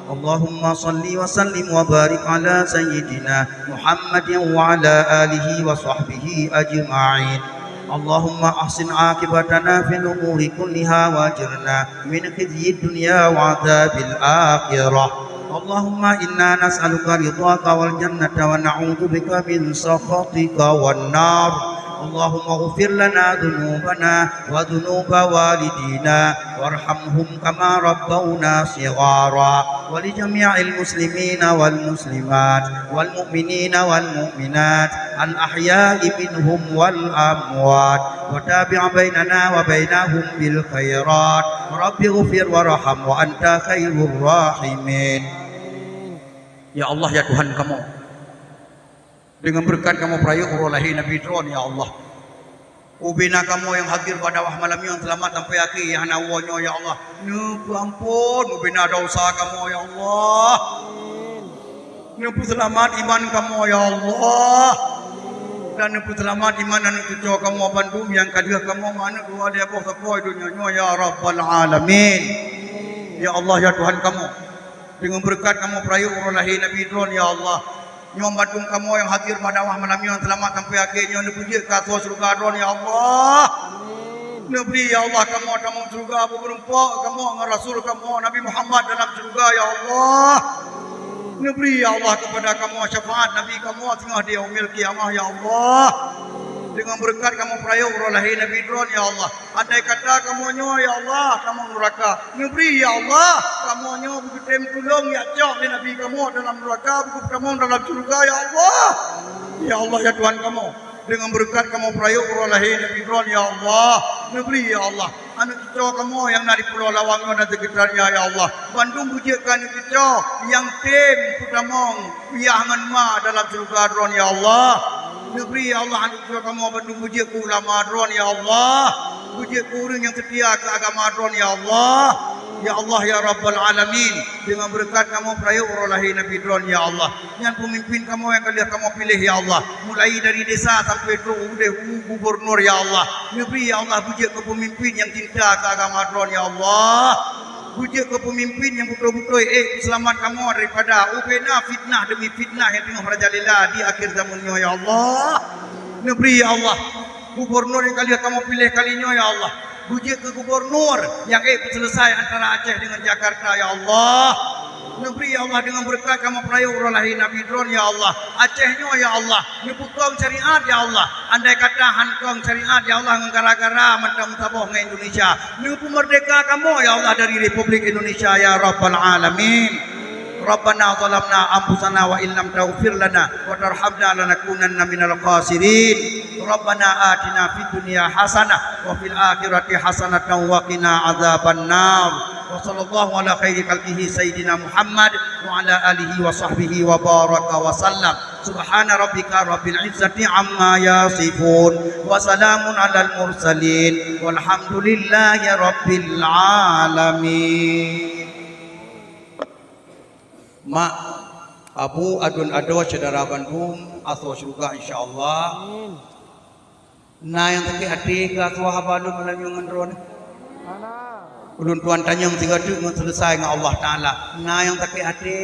اللهم صل وسلم وبارك على سيدنا محمد وعلى آله وصحبه أجمعين. اللهم أحسن عاقبتنا في الأمور كلها وأجرنا من خزي الدنيا وعذاب الآخرة. اللهم إنا نسألك رضاك والجنة ونعوذ بك من سخطك والنار. اللهم اغفر لنا ذنوبنا وذنوب والدينا وارحمهم كما ربونا صغارا، ولجميع المسلمين والمسلمات والمؤمنين والمؤمنات الأحياء منهم والأموات، وتابع بيننا وبينهم بالخيرات. رب اغفر وارحم وأنت خير الراحمين. Ya Allah, ya Tuhan kamoe, deungon beureukat kamoe peurayeuk uroe lahé Nabi Droen, ya Allah. Ubena kamoe nyang hadir bak dakwah malam nyoe seulamat sampai akhé, nyang hana woe nyoe, ya Allah. Neupeuampôn ubena desya kamoe, ya Allah. Neupeuseulamat iman kamoe, ya Allah. Dan neupeuseulamat iman aneuk cucoe kamoe bandum nyang ka lheueh kamoe meuaneuk dua lhèe boh sapoe donya nyoe, ya Rabbal Alamin. Ya Allah, ya Tuhan kamoe, deungon beureukat kamoe peurayeuk uroe lahé Nabi Droen, ya Allah. Nyoe bandum kamoe nyang hadir bak dakwah malam nyoe seulamat sampoe akhé nyoe, neupeujeuet keu asoe syeuruga Droen, ya Allah. Neubri, ya Allah, kamoe tamong syeuruga, beumeurumpok kamoe ngon Rasul kamoe Nabi Muhammad dalam syeuruga, ya Allah. Neubri, ya Allah, keupada kamoe syafaat Nabi kamoe singoh di Yaumil Qiyamah, ya Allah. Deungon beureukat kamoe peurayeuk uroe lahé Nabi Droen, ya Allah. Andai kata kamoe nyoe, ya Allah, tamong nuraka, neubri, ya Allah, kamoe nyoe beutem tulông jak cok lé Nabi kamoe dalam nuraka, beugeutamong dalam syeuruga, ya Allah. Ya Allah, ya Tuhan kamoe, deungon beureukat kamoe peurayeuk uroe lahé Nabi Droen, ya Allah. Neubri, ya Allah, aneuk cucoe kamoe nyang na di Pulo Lawang nyoe dan sekitarnya, ya Allah. Bandum beujeuet keu aneuk cucoe nyang tem peutamong yah ngon ma dalam syeuruga Droen, ya Allah. Neubri, ya Allah, aneuk cucoe kamoe bandum beujeuet keu ulama Droen, ya Allah. Beujeuet keu ureueng nyang seutia keu agama Droen, ya Allah. Ya Allah, ya Rabbal Alamin, deungon beureukat kamoe peurayeuk uroe lahé Nabi Droen, ya Allah. Nyan peumimpin kamoe nyang ka lheueh kamoe piléh, ya Allah. Mulai dari desa sampoe trok u udeh u gubernur, ya Allah. Neubri, ya Allah, beujeuet keu peumimpin nyang cinta keu agama Droen, ya Allah. Beujeuet keu peumimpin nyang beutôi-beutôi ék peuseulamat kamoe daripada ubena fitnah demi fitnah nyang teungoh merajalela di akhé zaman nyoe, ya Allah. Neubri, ya Allah, gubernur nyang ka lheueh kamoe piléh kali nyoe, ya Allah. Beujeuet keu gubernur nyang ék peuseuleusai antara Aceh deungon Jakarta, ya Allah. Neubri, ya Allah, deungon beureukat kamoe peurayeuk uroe lahé Nabi Droen, ya Allah. Aceh nyoe, ya Allah, neupeukong syariat, ya Allah. Andai kata han kong syariat, ya Allah, ngon gara-gara mantong meusaboh ngon Indonesia. Neupeumeurdeka kamoe, ya Allah, dari Republik Indonesia, ya Rabbal Alamin. Rabbana zalamna anfusana wa illam taghfir lana wa tarhamna lanakunanna minal khasirin. Rabbana atina fid dunya hasanah wa fil akhirati hasanatan wa qina adzabannar. Wa sallallahu ala khairi khalqihi sayyidina Muhammad wa ala alihi wa sahbihi wa baraka wa sallam. Subhana rabbika rabbil izzati amma yasifun. Wa salamun alal mursalin. Walhamdulillahi rabbil alamin. Mak, Abu, aduen adoe syedara bandum, asoe syeuruga insya Allah. Na nyang sakét até keu asoe haba lôn malam nyoe ngon droeneuh? Ulôn tuan tanyong sigoe teuk ngon seuleusai ngon Allah Taala. Na nyang sakét até?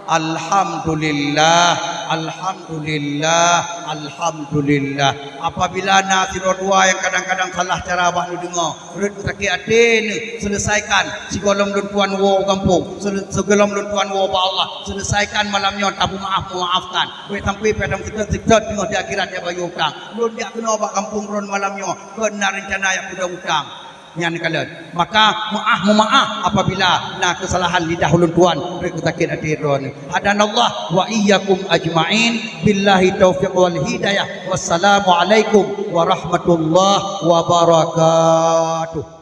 Alhamdulillah, alhamdulillah, alhamdulillah. Apabila na sidroe dua nyang kadang-kadang salah cara bak neudeungoe, rot sakét até neuh, seuleusaikan sigohlom lôn tuan woe u gampông, seule-, sigohlom lôn tuan woe bak Allah, seuleusaikan malam nyoe, tapeumaaf-meumaafkan. Bèk sampai padang sikot-sikot teungoh di akhirat jak bayeue utang. Lôn jak keunoe bak gampông droen malam nyoe, kon na reuncana jak peudong utang. Nyan kalon. Maka meu'ah-meumaaf apabila na keusalahan lidah ulôn tuan, rot sakét até droeneuh. Hadanallah wa iyyakum ajma'in. Billahi taufiq wal hidayah. Wassalamualaikum warahmatullahi wabarakatuh.